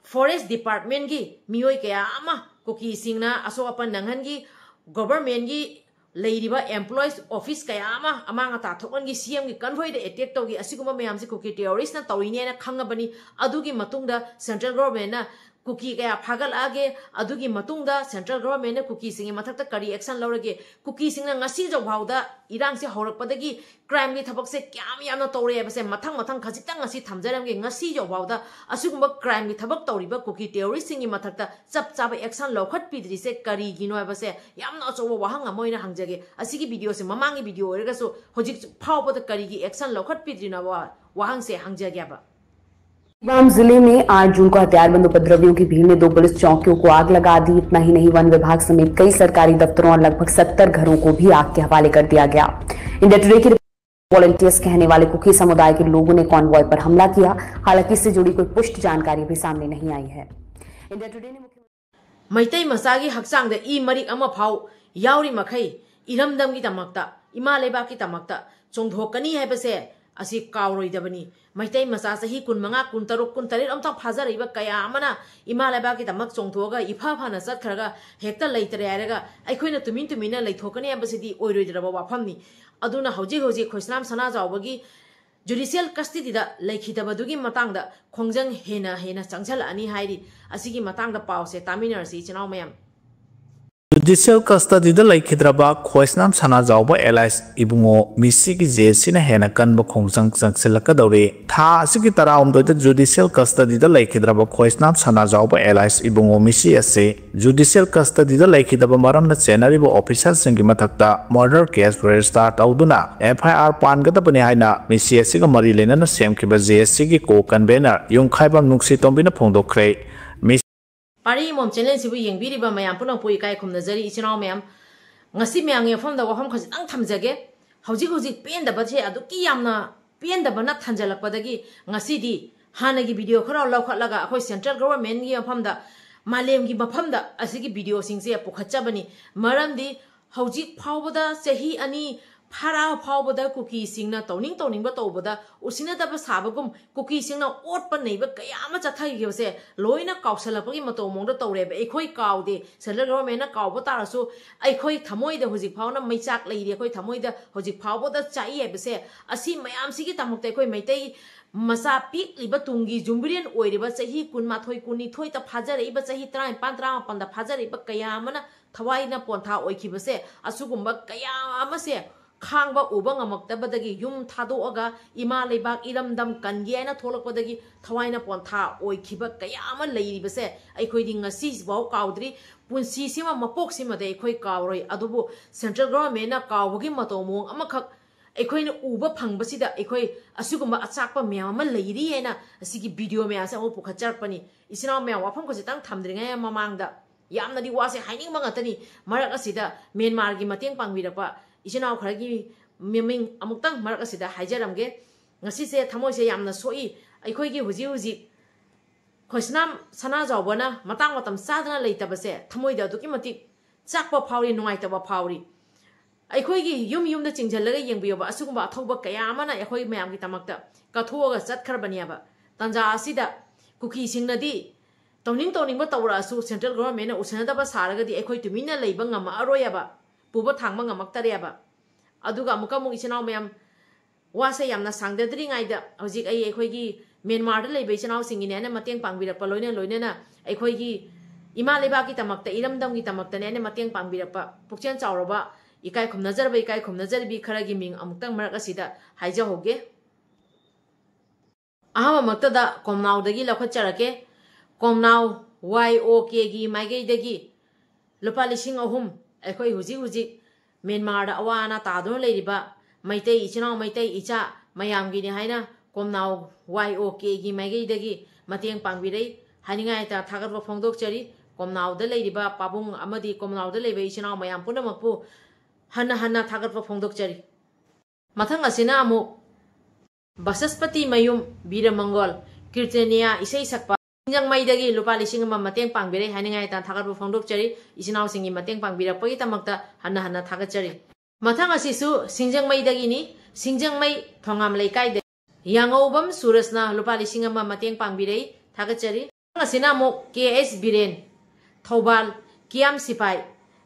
forest department ꯀꯤ ꯃꯤꯑꯣꯏ ꯀꯌꯥ ꯑꯃ ꯀꯨꯀꯤꯁꯤꯡꯅ ꯑꯁꯣꯛ ꯑꯄꯟ ꯅꯪꯍꯟꯈꯤ꯫ Government ꯀꯤ ꯂꯩꯔꯤꯕ employees, office ꯀꯌꯥ ꯑꯃ ꯑꯃꯥꯡ ꯑꯇꯥ ꯊꯣꯛꯍꯟꯈꯤ꯫ ꯁꯤ ꯑꯦꯝ ꯒꯤ convoy ꯗ attack ꯇꯧꯈꯤ꯫ ꯑꯁꯤꯒꯨꯝꯕ ꯃꯌꯥꯝꯁꯤ ꯀꯨꯀꯤ terrorist ꯅ ꯇꯧꯔꯤꯅꯦꯅ ꯈꯪꯉꯕꯅꯤ꯫ ꯑꯗꯨꯒꯤ ꯃꯇꯨꯡꯗ central government ꯅ ꯀꯨꯀꯤ ꯀꯌꯥ ꯐꯥꯒꯠꯂꯛꯑꯒꯦ? ꯑꯗꯨꯒꯤ ꯃꯇꯨꯡꯗ central government ꯅ ꯀꯨꯀꯤꯁꯤꯡꯒꯤ ꯃꯊꯛꯇ ꯀꯔꯤ action ꯂꯧꯔꯒꯦ? ꯀꯨꯀꯤꯁꯤꯡꯅ ꯉꯁꯤ ꯐꯥꯎꯗ, ꯏꯔꯥꯡꯁꯦ ꯍꯧꯔꯛꯄꯗꯒꯤ crime ꯒꯤ ꯊꯕꯛꯁꯦ ꯀꯌꯥꯝ ꯌꯥꯝꯅ ꯇꯧꯔꯦ ꯍꯥꯏꯕꯁꯦ ꯃꯊꯪ ꯃꯊꯪ ꯈꯖꯤꯛꯇꯪ ꯉꯁꯤ ꯊꯝꯖꯔꯝꯒꯦ꯫ ꯉꯁꯤ ꯐꯥꯎꯗ ꯑꯁꯤꯒꯨꯝꯕ crime ꯒꯤ ꯊꯕꯛ ꯇꯧꯔꯤꯕ ꯀꯨꯀꯤ terrorist ꯁꯤꯡꯒꯤ ꯃꯊꯛꯇ ꯆꯞ ꯆꯥꯕ action ꯂꯧꯈꯠꯄꯤꯗ꯭ꯔꯤꯁꯦ ꯀꯔꯤꯒꯤꯅꯣ ꯍꯥꯏꯕꯁꯦ ꯌꯥꯝꯅ ꯑꯆꯧꯕ ꯋꯥꯍꯪ ꯑꯃ ꯑꯣꯏꯅ ꯍꯪꯖꯒꯦ꯫ ꯑꯁꯤꯒꯤ video ꯁꯦ ꯃꯃꯥꯡꯒꯤ video ꯑꯣꯏꯔꯒꯁꯨ ꯍꯧꯖꯤꯛ ꯐꯥꯎꯕꯗ ꯀꯔꯤꯒꯤ action ꯂꯧꯈꯠꯄꯤꯗ꯭ꯔꯤꯅꯣ ꯍꯥꯏꯕ ꯋꯥꯍꯪꯁꯦ ꯍꯪꯖꯒꯦꯕ꯫ बाम जिले में आठ जून को हथियारबंद उपद्रवियों की भीड़ ने दो पुलिस चौकियों को आग लगा दी। इतना ही नहीं, वन विभाग समेत कई सरकारी दफ्तरों और लगभग सत्तर घरों को भी आग के हवाले कर दिया गया। इंडिया टुडे की रिपोर्ट, वॉलंटियर्स कहने वाले कुकी समुदाय के लोगों ने कॉन्वॉय पर हमला किया। हालांकि इससे जुड़ी कोई पुष्ट जानकारी भी सामने नहीं आई है। इंडिया टुडे ने मुख्यमंत्री ꯃꯩꯇꯩ ꯃꯆꯥꯒꯤ ꯍꯛꯆꯥꯡꯗ ꯏ ꯃꯔꯤꯛ ꯑꯃ ꯐꯥꯎ ꯌꯥꯎꯔꯤ ꯃꯈꯩ ꯏꯔꯝꯗꯝꯒꯤꯗꯃꯛꯇ, ꯏꯃꯥ ꯂꯩꯕꯥꯛꯀꯤꯗꯃꯛꯇ ꯆꯣꯡꯊꯣꯛꯀꯅꯤ ꯍꯥꯏꯕꯁꯦ ꯑꯁꯤ ꯀꯥꯎꯔꯣꯏꯗꯕꯅꯤ꯫ ꯃꯩꯇꯩ ꯃꯆꯥ ꯆꯍꯤ ꯀꯨꯟꯃꯉꯥ, ꯀꯨꯟꯇꯔꯨꯛ, ꯀꯨꯟꯇꯔꯦꯠ ꯑꯝꯇꯪ ꯐꯥꯖꯔꯛꯏꯕ ꯀꯌꯥ ꯑꯃꯅ ꯏꯃꯥ ꯂꯩꯕꯥꯛꯀꯤꯗꯃꯛ ꯆꯣꯡꯊꯣꯛꯑꯒ ꯏꯐ ꯐꯅ ꯆꯠꯈ꯭ꯔꯒ ꯍꯦꯛꯇ ꯂꯩꯇꯔꯦ ꯍꯥꯏꯔꯒ ꯑꯩꯈꯣꯏꯅ ꯇꯨꯃꯤꯟ ꯇꯨꯃꯤꯟꯅ ꯂꯩꯊꯣꯛꯀꯅꯤ ꯍꯥꯏꯕꯁꯤꯗꯤ ꯑꯣꯏꯔꯣꯏꯗ꯭ꯔꯕ ꯋꯥꯐꯝꯅꯤ꯫ ꯑꯗꯨꯅ ꯍꯧꯖꯤꯛ ꯍꯧꯖꯤꯛ ꯈꯣꯏꯁꯅꯥꯝ ꯁꯅꯥꯖꯥꯎꯕꯒꯤ judicial custody ꯗ ꯂꯩꯈꯤꯗꯕꯗꯨꯒꯤ ꯃꯇꯥꯡꯗ ꯈꯣꯡꯖꯪ ꯍꯦꯟꯅ ꯍꯦꯟꯅ ꯆꯪꯁꯤꯜꯂꯛꯑꯅꯤ ꯍꯥꯏꯔꯤ꯫ ꯑꯁꯤꯒꯤ ꯃꯇꯥꯡꯗ ꯄꯥꯎꯁꯦ ꯇꯥꯃꯤꯟꯅꯔꯁꯤ ꯏꯆꯤꯟ ꯏꯅꯥꯎ ꯃꯌꯥꯝ꯫ Judicial custody ꯗ ꯂꯩꯈꯤꯗ꯭ꯔꯕ ꯈꯣꯏꯁꯅꯥꯝ ꯁꯅꯥꯖꯥꯎꯕ alias ꯏꯕꯨꯡꯉꯣ ꯃꯤꯁꯤꯒꯤ ꯖꯦ ꯑꯦꯁ ꯁꯤꯅ ꯍꯦꯟꯅ ꯀꯟꯕ ꯈꯣꯡꯖꯪ ꯆꯪꯁꯤꯜꯂꯛꯀꯗꯧꯔꯤ꯫ ꯊꯥ ꯑꯁꯤꯒꯤ ꯇꯔꯥꯍꯨꯝꯗꯣꯏꯗ judicial custody ꯗ ꯂꯩꯈꯤꯗ꯭ꯔꯕ ꯈꯣꯏꯁꯅꯥꯝ ꯁꯅꯥꯖꯥꯎꯕ alias ꯏꯕꯨꯡꯉꯣ ꯃꯤꯁꯤ ꯑꯁꯤ judicial custody ꯗ ꯂꯩꯈꯤꯗꯕ ꯃꯔꯝꯅ ꯆꯦꯟꯅꯔꯤꯕ officer ꯁꯤꯡꯒꯤ ꯃꯊꯛꯇ murder case register ꯇꯧꯗꯨꯅ F I R ꯄꯥꯟꯒꯗꯕꯅꯤ ꯍꯥꯏꯅ ꯃꯤꯁꯤ ꯑꯁꯤꯒ ꯃꯔꯤ ꯂꯩꯅꯅ ꯁꯦꯝꯈꯤꯕ ꯖꯦ ꯑꯦꯁ ꯁꯤꯒꯤ co-convenor ꯌꯨꯝꯈꯥꯏꯕꯝ ꯅꯨꯡꯁꯤꯇꯣꯝꯕꯤꯅ ꯐꯣꯡꯗꯣꯛꯈ꯭ꯔꯦ꯫ ꯃꯤꯁ ꯄꯥꯔꯤ ꯏꯃꯣꯝ ꯆꯦꯅꯦꯜꯁꯤꯕꯨ ꯌꯦꯡꯕꯤꯔꯤꯕ ꯃꯌꯥꯝ ꯄꯨꯝꯅꯃꯛꯄꯨ ꯏꯀꯥꯏ ꯈꯨꯝꯅꯖꯔꯤ꯫ ꯏꯆꯤꯟ ꯏꯅꯥꯎ ꯃꯌꯥꯝ, ꯉꯁꯤ ꯃꯌꯥꯝꯒꯤ ꯃꯐꯝꯗ ꯋꯥꯐꯝ ꯈꯖꯤꯛꯇꯪ ꯊꯝꯖꯒꯦ꯫ ꯍꯧꯖꯤꯛ ꯍꯧꯖꯤꯛ ꯄꯦꯟꯗꯕꯁꯦ ꯑꯗꯨꯛꯀꯤ ꯌꯥꯝꯅ ꯄꯦꯟꯗꯕꯅ ꯊꯟꯖꯜꯂꯛꯄꯗꯒꯤ ꯉꯁꯤꯗꯤ ꯍꯥꯟꯅꯒꯤ video ꯈꯔ ꯂꯧꯈꯠꯂꯒ ꯑꯩꯈꯣꯏ central government ꯀꯤ ꯃꯐꯝꯗ, ꯃꯥꯂꯦꯝꯒꯤ ꯃꯐꯝꯗ ꯑꯁꯤꯒꯤ video ꯁꯤꯡꯁꯦ ꯄꯨꯈꯠꯆꯕꯅꯤ꯫ ꯃꯔꯝꯗꯤ ꯍꯧꯖꯤꯛ ꯐꯥꯎꯕꯗ ꯆꯍꯤ ꯑꯅꯤ ꯐꯥꯔꯛꯑ ꯐꯥꯎꯕꯗ ꯀꯨꯀꯤꯁꯤꯡꯅ ꯇꯧꯅꯤꯡ ꯇꯧꯅꯤꯡꯕ ꯇꯧꯕꯗ ꯎꯁꯤꯟꯅꯗꯕ ꯁꯥꯕꯒꯨꯝ ꯀꯨꯀꯤꯁꯤꯡꯅ ꯑꯣꯠꯄ ꯅꯩꯕ ꯀꯌꯥ ꯑꯃ ꯆꯠꯊꯈꯤꯕꯁꯦ ꯂꯣꯏꯅ ꯀꯥꯎꯁꯜꯂꯛꯄꯒꯤ ꯃꯇꯧ ꯃꯑꯣꯡꯗ ꯇꯧꯔꯦꯕ꯫ ꯑꯩꯈꯣꯏ ꯀꯥꯎꯗꯦ, central government ꯅ ꯀꯥꯎꯕ ꯇꯥꯔꯁꯨ ꯑꯩꯈꯣꯏ ꯊꯃꯣꯏꯗ ꯍꯧꯖꯤꯛ ꯐꯥꯎꯅ ꯃꯩꯆꯥꯛ ꯂꯩꯔꯤ, ꯑꯩꯈꯣꯏ ꯊꯃꯣꯏꯗ ꯍꯧꯖꯤꯛ ꯐꯥꯎꯕꯗ ꯆꯥꯛꯏ ꯍꯥꯏꯕꯁꯦ꯫ ꯑꯁꯤ ꯃꯌꯥꯝꯁꯤꯒꯤꯗꯃꯛꯇ ꯑꯩꯈꯣꯏ ꯃꯩꯇꯩ ꯃꯆꯥ ꯄꯤꯛꯂꯤꯕ ꯇꯨꯡꯒꯤ ꯖꯨꯝꯕꯤꯔꯦꯟ ꯑꯣꯏꯔꯤꯕ ꯆꯍꯤ ꯀꯨꯟꯃꯥꯊꯣꯏ ꯀꯨꯟꯅꯤꯊꯣꯏꯗ ꯐꯥꯖꯔꯛꯏꯕ, ꯆꯍꯤ ꯇꯔꯥꯅꯤꯄꯥꯟ ꯇꯔꯥꯃꯥꯄꯟꯗ ꯐꯥꯖꯔꯛꯏꯕ ꯀꯌꯥ ꯑꯃꯅ ꯊꯋꯥꯏꯅ ꯄꯣꯟꯊꯥ ꯑꯣꯏꯈꯤꯕꯁꯦ, ꯑꯁꯤꯒꯨꯝꯕ ꯀꯌꯥ ꯑꯃꯁꯦ ꯈꯥꯡꯕ ꯎꯕ ꯉꯝꯃꯛꯇꯕꯗꯒꯤ ꯌꯨꯝ ꯊꯥꯗꯣꯛꯑꯒ ꯏꯃꯥ ꯂꯩꯕꯥꯛ ꯏꯔꯝꯗꯝ ꯀꯟꯒꯦ ꯍꯥꯏꯅ ꯊꯣꯛꯂꯛꯄꯗꯒꯤ ꯊꯋꯥꯏꯅ ꯄꯣꯟꯊꯥ ꯑꯣꯏꯈꯤꯕ ꯀꯌꯥ ꯑꯃ ꯂꯩꯔꯤꯕꯁꯦ ꯑꯩꯈꯣꯏꯗꯤ ꯉꯁꯤꯐꯥꯎ ꯀꯥꯎꯗ꯭ꯔꯤ꯫ ꯄꯨꯟꯁꯤꯁꯤꯃ, ꯃꯄꯣꯛꯁꯤꯃꯗꯤ ꯑꯩꯈꯣꯏ ꯀꯥꯎꯔꯣꯏ꯫ ꯑꯗꯨꯕꯨ central government ꯅ ꯀꯥꯎꯕꯒꯤ ꯃꯇꯧ ꯃꯑꯣꯡ ꯑꯃꯈꯛ ꯑꯩꯈꯣꯏꯅ ꯎꯕ ꯐꯪꯕꯁꯤꯗ ꯑꯩꯈꯣꯏ ꯑꯁꯤꯒꯨꯝꯕ ꯑꯆꯥꯛꯄ ꯃꯌꯥꯝ ꯑꯃ ꯂꯩꯔꯤ ꯍꯥꯏꯅ ꯑꯁꯤꯒꯤ video ꯃꯌꯥꯝꯁꯦ ꯑꯃꯨꯛ ꯄꯨꯈꯠꯆꯔꯛꯄꯅꯤ꯫ ꯏꯆꯤꯟ ꯏꯅꯥꯎ ꯃꯌꯥꯝ, ꯋꯥꯐꯝ ꯈꯖꯤꯛꯇꯪ ꯊꯝꯗ꯭ꯔꯤꯉꯩ ꯃꯃꯥꯡꯗ ꯌꯥꯝꯅꯗꯤ ꯋꯥꯁꯦ ꯍꯥꯏꯅꯤꯡꯕ ꯉꯥꯛꯇꯅꯤ꯫ ꯃꯔꯛ ꯑꯁꯤꯗ ꯃ꯭ꯌꯥꯟꯃꯥꯔꯒꯤ ꯃꯇꯦꯡ ꯄꯥꯡꯕꯤꯔꯛꯄ ꯏꯆꯤꯟ ꯏꯅꯥꯎ ꯈꯔꯒꯤ ꯃꯃꯤꯡ ꯑꯃꯨꯛꯇꯪ ꯃꯔꯛ ꯑꯁꯤꯗ ꯍꯥꯏꯖꯔꯝꯒꯦ꯫ ꯉꯁꯤꯁꯦ ꯊꯃꯣꯏꯁꯦ ꯌꯥꯝꯅ ꯁꯣꯛꯏ꯫ ꯑꯩꯈꯣꯏꯒꯤ ꯍꯧꯖꯤꯛ ꯍꯧꯖꯤꯛ ꯈꯣꯏꯁꯅꯥꯝ ꯁꯅꯥꯖꯥꯎꯕꯅ ꯃꯇꯥꯡ ꯃꯇꯝ ꯆꯥꯗꯅ ꯂꯩꯇꯕꯁꯦ ꯊꯃꯣꯏꯗ ꯑꯗꯨꯛꯀꯤ ꯃꯇꯤꯛ ꯆꯥꯛꯄ ꯐꯥꯎꯔꯤ, ꯅꯨꯡꯉꯥꯏꯇꯕ ꯐꯥꯎꯔꯤ꯫ ꯑꯩꯈꯣꯏꯒꯤ ꯌꯨꯝ ꯌꯨꯝꯗ ꯆꯤꯡꯁꯤꯜꯂꯒ ꯌꯦꯡꯕꯤꯌꯣꯕ, ꯑꯁꯤꯒꯨꯝꯕ ꯑꯊꯧꯕ ꯀꯌꯥ ꯑꯃꯅ ꯑꯩꯈꯣꯏ ꯃꯌꯥꯝꯒꯤꯗꯃꯛꯇ ꯀꯠꯊꯣꯛꯑꯒ ꯆꯠꯈ꯭ꯔꯕꯅꯦꯕ꯫ ꯇꯥꯟꯖꯥ ꯑꯁꯤꯗ ꯀꯨꯀꯤꯁꯤꯡꯅꯗꯤ ꯇꯧꯅꯤꯡ ꯇꯧꯅꯤꯡꯕ ꯇꯧꯔꯛꯑꯁꯨ central government ꯅ ꯎꯁꯤꯟꯅꯗꯕ ꯁꯥꯔꯒꯗꯤ ꯑꯩꯈꯣꯏ ꯇꯨꯃꯤꯟꯅ ꯂꯩꯕ ꯉꯝꯃꯛꯑꯔꯣꯏꯕ, ꯄꯨꯕ ꯊꯥꯡꯕ ꯉꯝꯃꯛꯇꯔꯦꯕ꯫ ꯑꯗꯨꯒ ꯑꯃꯨꯛꯀ ꯑꯃꯨꯛ ꯏꯆꯤꯟ ꯏꯅꯥꯎ ꯃꯌꯥꯝ, ꯋꯥꯁꯦ ꯌꯥꯝꯅ ꯁꯥꯡꯗꯗ꯭ꯔꯤꯉꯩꯗ ꯍꯧꯖꯤꯛ ꯑꯩ ꯑꯩꯈꯣꯏꯒꯤ ꯃ꯭ꯌꯥꯟꯃꯥꯔꯗ ꯂꯩꯕ ꯏꯆꯤꯟ ꯏꯅꯥꯎꯁꯤꯡꯒꯤꯅꯦꯅ ꯃꯇꯦꯡ ꯄꯥꯡꯕꯤꯔꯛꯄ ꯂꯣꯏꯅ ꯂꯣꯏꯅꯅ ꯑꯩꯈꯣꯏꯒꯤ ꯏꯃꯥ ꯂꯩꯕꯥꯛꯀꯤꯗꯃꯛꯇ, ꯏꯔꯝꯗꯝꯒꯤꯗꯃꯛꯇꯅꯦ ꯑꯩꯅ ꯃꯇꯦꯡ ꯄꯥꯡꯕꯤꯔꯛꯄ ꯄꯨꯛꯆꯦꯜ ꯆꯥꯎꯔꯕ, ꯏꯀꯥꯏ ꯈꯨꯝꯅꯖꯔꯕ ꯏꯀꯥꯏ ꯈꯨꯝꯅꯖꯔꯤꯕꯤ ꯈꯔꯒꯤ ꯃꯤꯡ ꯑꯃꯨꯛꯇꯪ ꯃꯔꯛ ꯑꯁꯤꯗ ꯍꯥꯏꯖꯍꯧꯒꯦ꯫ ꯑꯍꯥꯟꯕꯃꯛꯇꯗ ꯀꯣꯝꯅꯥꯎꯗꯒꯤ ꯂꯧꯈꯠꯆꯔꯛꯀꯦ꯫ ꯀꯣꯝꯅꯥꯎ ꯋꯥꯏ ꯑꯣ ꯀꯦꯒꯤ ꯃꯥꯏꯀꯩꯗꯒꯤ ꯂꯨꯄꯥ ꯂꯤꯁꯤꯡ ꯑꯍꯨꯝ, ꯑꯩꯈꯣꯏ ꯍꯧꯖꯤꯛ ꯍꯧꯖꯤꯛ ꯃ꯭ꯌꯥꯟꯃꯥꯔꯗ ꯑꯋꯥ ꯑꯅꯥ ꯇꯥꯗꯨꯅ ꯂꯩꯔꯤꯕ ꯃꯩꯇꯩ ꯏꯆꯤꯟ ꯏꯅꯥꯎ, ꯃꯩꯇꯩ ꯏꯆꯥ ꯃꯌꯥꯝꯒꯤꯅꯤ ꯍꯥꯏꯅ ꯀꯣꯝꯅꯥꯎ ꯋꯥꯏ ꯑꯣ ꯀꯦꯒꯤ ꯃꯥꯏꯀꯩꯗꯒꯤ ꯃꯇꯦꯡ ꯄꯥꯡꯕꯤꯔꯩ ꯍꯥꯏꯅꯤꯡꯉꯥꯏ ꯂꯩꯇꯅ ꯊꯥꯒꯠꯄ ꯐꯣꯡꯗꯣꯛꯆꯔꯤ꯫ ꯀꯣꯝꯅꯥꯎꯗ ꯂꯩꯔꯤꯕ ꯄꯥꯕꯨꯡ ꯑꯃꯗꯤ ꯀꯣꯝꯅꯥꯎꯗ ꯂꯩꯕ ꯏꯆꯤꯟ ꯏꯅꯥꯎ ꯃꯌꯥꯝ ꯄꯨꯝꯅꯃꯛꯄꯨ ꯍꯟꯅ ꯍꯟꯅ ꯊꯥꯒꯠꯄ ꯐꯣꯡꯗꯣꯛꯆꯔꯤ꯫ ꯃꯊꯪ ꯑꯁꯤꯅ ꯑꯃꯨꯛ ꯕꯁꯁꯄꯇꯤ ꯃꯌꯨꯝ ꯕꯤꯔꯃꯪꯒꯣꯜ ꯀꯤꯔꯇꯅꯤꯌꯥ ꯏꯁꯩ ꯁꯛꯄ ꯁꯤꯡꯖꯪꯃꯩꯗꯒꯤ ꯂꯨꯄꯥ ꯂꯤꯁꯤꯡ ꯑꯃ ꯃꯇꯦꯡ ꯄꯥꯡꯕꯤꯔꯦ ꯍꯥꯏꯅꯤꯡꯉꯥꯏ ꯂꯩꯇꯅ ꯊꯥꯒꯠꯄ ꯐꯣꯡꯗꯣꯛꯆꯔꯤ꯫ ꯏꯆꯤꯟ ꯏꯅꯥꯎꯁꯤꯡꯒꯤ ꯃꯇꯦꯡ ꯄꯥꯡꯕꯤꯔꯛꯄꯒꯤꯗꯃꯛꯇ ꯍꯟꯅ ꯍꯟꯅ ꯊꯥꯒꯠꯆꯔꯤ꯫ ꯃꯊꯪ ꯑꯁꯤꯁꯨ ꯁꯤꯡꯖꯪꯃꯩꯗꯒꯤꯅꯤ꯫ ꯁꯤꯡꯖꯪꯃꯩ ꯊꯣꯉꯥꯝ ꯂꯩꯀꯥꯏꯗ ꯌꯥꯉꯧꯕꯝ ꯁꯨꯔꯖꯅ ꯂꯨꯄꯥ ꯂꯤꯁꯤꯡ ꯑꯃ ꯃꯇꯦꯡ ꯄꯥꯡꯕꯤꯔꯦ, ꯊꯥꯒꯠꯆꯔꯤ꯫ ꯃꯊꯪ ꯑꯁꯤꯅ ꯑꯃꯨꯛ ꯀꯦ ꯑꯦꯁ ꯕꯤꯔꯦꯟ, ꯊꯧꯕꯥꯜ, ꯀꯤꯌꯥꯝ ꯁꯤꯐꯥꯏ,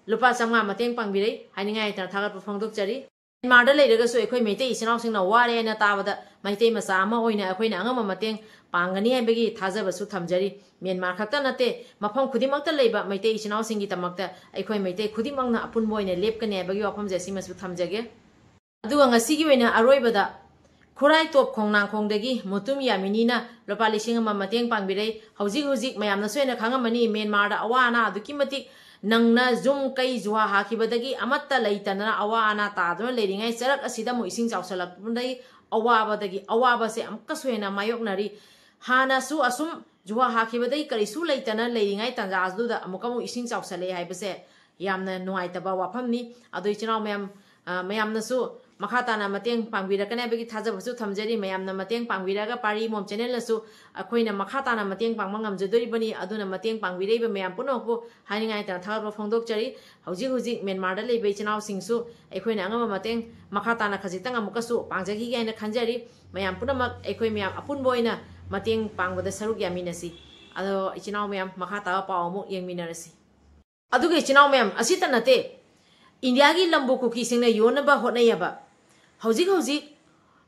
ꯂꯨꯄꯥ ꯆꯥꯝꯃꯉꯥ ꯃꯇꯦꯡ ꯄꯥꯡꯕꯤꯔꯦ ꯍꯥꯏꯅꯤꯡꯉꯥꯏ ꯂꯩꯇꯅ ꯊꯥꯒꯠꯄ ꯐꯣꯡꯗꯣꯛꯆꯔꯤ꯫ ꯃ꯭ꯌꯥꯟꯃꯥꯔꯗ ꯂꯩꯔꯒꯁꯨ ꯑꯩꯈꯣꯏ ꯃꯩꯇꯩ ꯏꯆꯤꯟ ꯏꯅꯥꯎꯁꯤꯡꯅ ꯋꯥꯔꯦ ꯍꯥꯏꯅ ꯇꯥꯕꯗ ꯃꯩꯇꯩ ꯃꯆꯥ ꯑꯃ ꯑꯣꯏꯅ ꯑꯩꯈꯣꯏꯅ ꯑꯉꯝꯕ ꯃꯇꯦꯡ ꯄꯥꯡꯒꯅꯤ ꯍꯥꯏꯕꯒꯤ ꯊꯥꯖꯕꯁꯨ ꯊꯝꯖꯔꯤ꯫ ꯃ꯭ꯌꯥꯟꯃꯥꯔ ꯈꯛꯇ ꯅꯠꯇꯦ, ꯃꯐꯝ ꯈꯨꯗꯤꯡꯃꯛꯇ ꯂꯩꯕ ꯃꯩꯇꯩ ꯏꯆꯤꯟ ꯏꯅꯥꯎꯁꯤꯡꯒꯤꯗꯃꯛꯇ ꯑꯩꯈꯣꯏ ꯃꯩꯇꯩ ꯈꯨꯗꯤꯡꯃꯛꯅ ꯑꯄꯨꯟꯕ ꯑꯣꯏꯅ ꯂꯦꯞꯀꯅꯤ ꯍꯥꯏꯕꯒꯤ ꯋꯥꯐꯝꯁꯦ ꯑꯁꯤꯃꯁꯨ ꯊꯝꯖꯒꯦ꯫ ꯑꯗꯨꯒ ꯉꯁꯤꯒꯤ ꯑꯣꯏꯅ ꯑꯔꯣꯏꯕꯗ ꯈꯨꯔꯥꯏ ꯇꯣꯞ ꯈꯣꯡꯅꯥꯡꯈꯣꯡꯗꯒꯤ ꯃꯨꯇꯨꯝ ꯌꯥꯃꯤꯅꯤꯅ ꯂꯨꯄꯥ ꯂꯤꯁꯤꯡ ꯑꯃ ꯃꯇꯦꯡ ꯄꯥꯡꯕꯤꯔꯦ꯫ ꯍꯧꯖꯤꯛ ꯍꯧꯖꯤꯛ ꯃꯌꯥꯝꯅꯁꯨ ꯍꯦꯟꯅ ꯈꯪꯉꯝꯃꯅꯤ, ꯃ꯭ꯌꯥꯟꯃꯥꯔꯗ ꯑꯋꯥ ꯑꯅꯥ ꯑꯗꯨꯛꯀꯤ ꯃꯇꯤꯛ ꯅꯪꯅ ꯌꯨꯝ ꯀꯩ ꯖꯨꯍꯥ ꯍꯥꯈꯤꯕꯗꯒꯤ ꯑꯃꯠꯇ ꯂꯩꯇꯗꯅ ꯑꯋꯥ ꯑꯅꯥ ꯇꯥꯗꯨꯅ ꯂꯩꯔꯤꯉꯩ ꯆꯔꯛ ꯑꯁꯤꯗ ꯑꯃꯨꯛ ꯏꯁꯤꯡ ꯆꯥꯎꯁꯜꯂꯛꯄꯗꯒꯤ ꯑꯋꯥꯕꯗꯒꯤ ꯑꯋꯥꯕꯁꯦ ꯑꯃꯨꯛꯀꯁꯨ ꯍꯦꯟꯅ ꯃꯥꯌꯣꯛꯅꯔꯤ꯫ ꯍꯥꯟꯅꯁꯨ ꯑꯁꯨꯝ ꯖꯨꯍꯥ ꯍꯥꯈꯤꯕꯗꯒꯤ ꯀꯔꯤꯁꯨ ꯂꯩꯇꯅ ꯂꯩꯔꯤꯉꯩ ꯇꯥꯟꯖꯥ ꯑꯗꯨꯗ ꯑꯃꯨꯛꯀ ꯑꯃꯨꯛ ꯏꯁꯤꯡ ꯆꯥꯎꯁꯜꯂꯛꯑꯦ ꯍꯥꯏꯕꯁꯦ ꯌꯥꯝꯅ ꯅꯨꯡꯉꯥꯏꯇꯕ ꯋꯥꯐꯝꯅꯤ꯫ ꯑꯗꯣ ꯏꯆꯤꯟ ꯏꯅꯥꯎ ꯃꯌꯥꯝ, ꯑ, ꯃꯌꯥꯝꯅꯁꯨ ꯃꯈꯥ ꯇꯥꯅ ꯃꯇꯦꯡ ꯄꯥꯡꯕꯤꯔꯛꯀꯅꯤ ꯍꯥꯏꯕꯒꯤ ꯊꯥꯖꯕꯁꯨ ꯊꯝꯖꯔꯤ꯫ ꯃꯌꯥꯝꯅ ꯃꯇꯦꯡ ꯄꯥꯡꯕꯤꯔꯒ ꯄꯥꯔꯤ ꯃꯣꯝ ꯆꯦꯅꯦꯜꯅꯁꯨ ꯑꯩꯈꯣꯏꯅ ꯃꯈꯥ ꯇꯥꯅ ꯃꯇꯦꯡ ꯄꯥꯡꯕ ꯉꯝꯖꯗꯣꯔꯤꯕꯅꯤ꯫ ꯑꯗꯨꯅ ꯃꯇꯦꯡ ꯄꯥꯡꯕꯤꯔꯛꯏꯕ ꯃꯌꯥꯝ ꯄꯨꯝꯅꯃꯛꯄꯨ ꯍꯥꯏꯅꯤꯡꯉꯥꯏ ꯂꯩꯇꯅ ꯊꯥꯒꯠꯄ ꯐꯣꯡꯗꯣꯛꯆꯔꯤ꯫ ꯍꯧꯖꯤꯛ ꯍꯧꯖꯤꯛ ꯃ꯭ꯌꯥꯟꯃꯥꯔꯗ ꯂꯩꯕ ꯏꯆꯤꯟ ꯏꯅꯥꯎꯁꯤꯡꯁꯨ ꯑꯩꯈꯣꯏꯅ ꯑꯉꯝꯕ ꯃꯇꯦꯡ ꯃꯈꯥ ꯇꯥꯅ ꯈꯖꯤꯛꯇꯪ ꯑꯃꯨꯛꯀꯁꯨ ꯄꯥꯡꯖꯈꯤꯒꯦ ꯍꯥꯏꯅ ꯈꯟꯖꯔꯤ꯫ ꯃꯌꯥꯝ ꯄꯨꯝꯅꯃꯛ ꯑꯩꯈꯣꯏ ꯃꯌꯥꯝ ꯑꯄꯨꯟꯕ ꯑꯣꯏꯅ ꯃꯇꯦꯡ ꯄꯥꯡꯕꯗ ꯁꯔꯨꯛ ꯌꯥꯃꯤꯟꯅꯁꯤ꯫ ꯑꯗꯣ ꯏꯆꯤꯟ ꯏꯅꯥꯎ ꯃꯌꯥꯝ, ꯃꯈꯥ ꯇꯥꯕ ꯄꯥꯎ ꯑꯃꯨꯛ ꯌꯦꯡꯃꯤꯟꯅꯔꯁꯤ꯫ ꯑꯗꯨꯒ ꯏꯆꯤꯟ ꯏꯅꯥꯎ ꯃꯌꯥꯝ, ꯑꯁꯤꯇ ꯅꯠꯇꯦ, ꯏꯟꯗꯤꯌꯥꯒꯤ ꯂꯝꯕꯨ ꯀꯨꯀꯤꯁꯤꯡꯅ ꯌꯣꯟꯅꯕ ꯍꯣꯠꯅꯩꯑꯕ꯫ ꯍꯧꯖꯤꯛ ꯍꯧꯖꯤꯛ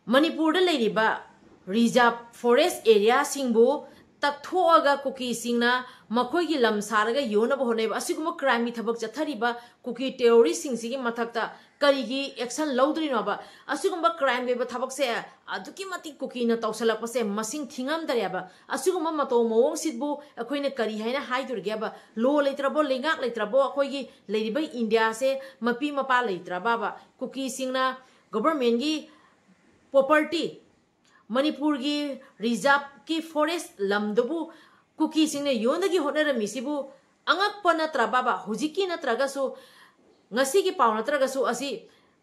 ꯃꯅꯤꯄꯨꯔꯗ ꯂꯩꯔꯤꯕ reserve forest area ꯁꯤꯡꯕꯨ ꯇꯛꯊꯣꯛꯑꯒ ꯀꯨꯀꯤꯁꯤꯡꯅ ꯃꯈꯣꯏꯒꯤ ꯂꯝ ꯁꯥꯔꯒ ꯌꯣꯟꯅꯕ ꯍꯣꯠꯅꯩꯕ꯫ ꯑꯁꯤꯒꯨꯝꯕ ꯀ꯭ꯔꯥꯏꯝꯒꯤ ꯊꯕꯛ ꯆꯠꯊꯔꯤꯕ ꯀꯨꯀꯤ ꯇꯦꯔꯣꯔꯤꯁꯁꯤꯡꯁꯤꯒꯤ ꯃꯊꯛꯇ ꯀꯔꯤꯒꯤ ꯑꯦꯛꯁꯟ ꯂꯧꯗ꯭ꯔꯤꯅꯣꯕ? ꯑꯁꯤꯒꯨꯝꯕ ꯀ꯭ꯔꯥꯏꯝꯒꯤ ꯑꯣꯏꯕ ꯊꯕꯛꯁꯦ ꯑꯗꯨꯛꯀꯤ ꯃꯇꯤꯛ ꯀꯨꯀꯤꯅ ꯇꯧꯁꯜꯂꯛꯄꯁꯦ ꯃꯁꯤꯡ ꯊꯤꯉꯝꯗꯔꯦꯕ꯫ ꯑꯁꯤꯒꯨꯝꯕ ꯃꯇꯧ ꯃꯑꯣꯡꯁꯤꯕꯨ ꯑꯩꯈꯣꯏꯅ ꯀꯔꯤ ꯍꯥꯏꯅ ꯍꯥꯏꯗꯣꯔꯤꯒꯦꯕ? ꯂꯣ ꯂꯩꯇ꯭ꯔꯕꯣ, ꯂꯩꯉꯥꯛ ꯂꯩꯇ꯭ꯔꯕꯣ? ꯑꯩꯈꯣꯏꯒꯤ ꯂꯩꯔꯤꯕ ꯏꯟꯗꯤꯌꯥꯁꯦ ꯃꯄꯤ ꯃꯄꯥ ꯂꯩꯇ꯭ꯔꯕꯕ? ꯀꯨꯀꯤꯁꯤꯡꯅ ꯒꯣꯕꯔꯃꯦꯟꯒꯤ ꯄ꯭ꯔꯣꯄꯔꯇꯤ, ꯃꯅꯤꯄꯨꯔꯒꯤ ꯔꯤꯖꯥꯔꯕꯀꯤ ꯐꯣꯔꯦꯁ ꯂꯝꯗꯨꯕꯨ ꯀꯨꯀꯤꯁꯤꯡꯅ ꯌꯣꯟꯗꯒꯤ ꯍꯣꯠꯅꯔꯝꯃꯤꯁꯤꯕꯨ ꯑꯉꯛꯄ ꯅꯠꯇ꯭ꯔꯕꯕ? ꯍꯧꯖꯤꯛꯀꯤ ꯅꯠꯇ꯭ꯔꯒꯁꯨ, ꯉꯁꯤꯒꯤ ꯄꯥꯎ ꯅꯠꯇ꯭ꯔꯒꯁꯨ, ꯑꯁꯤ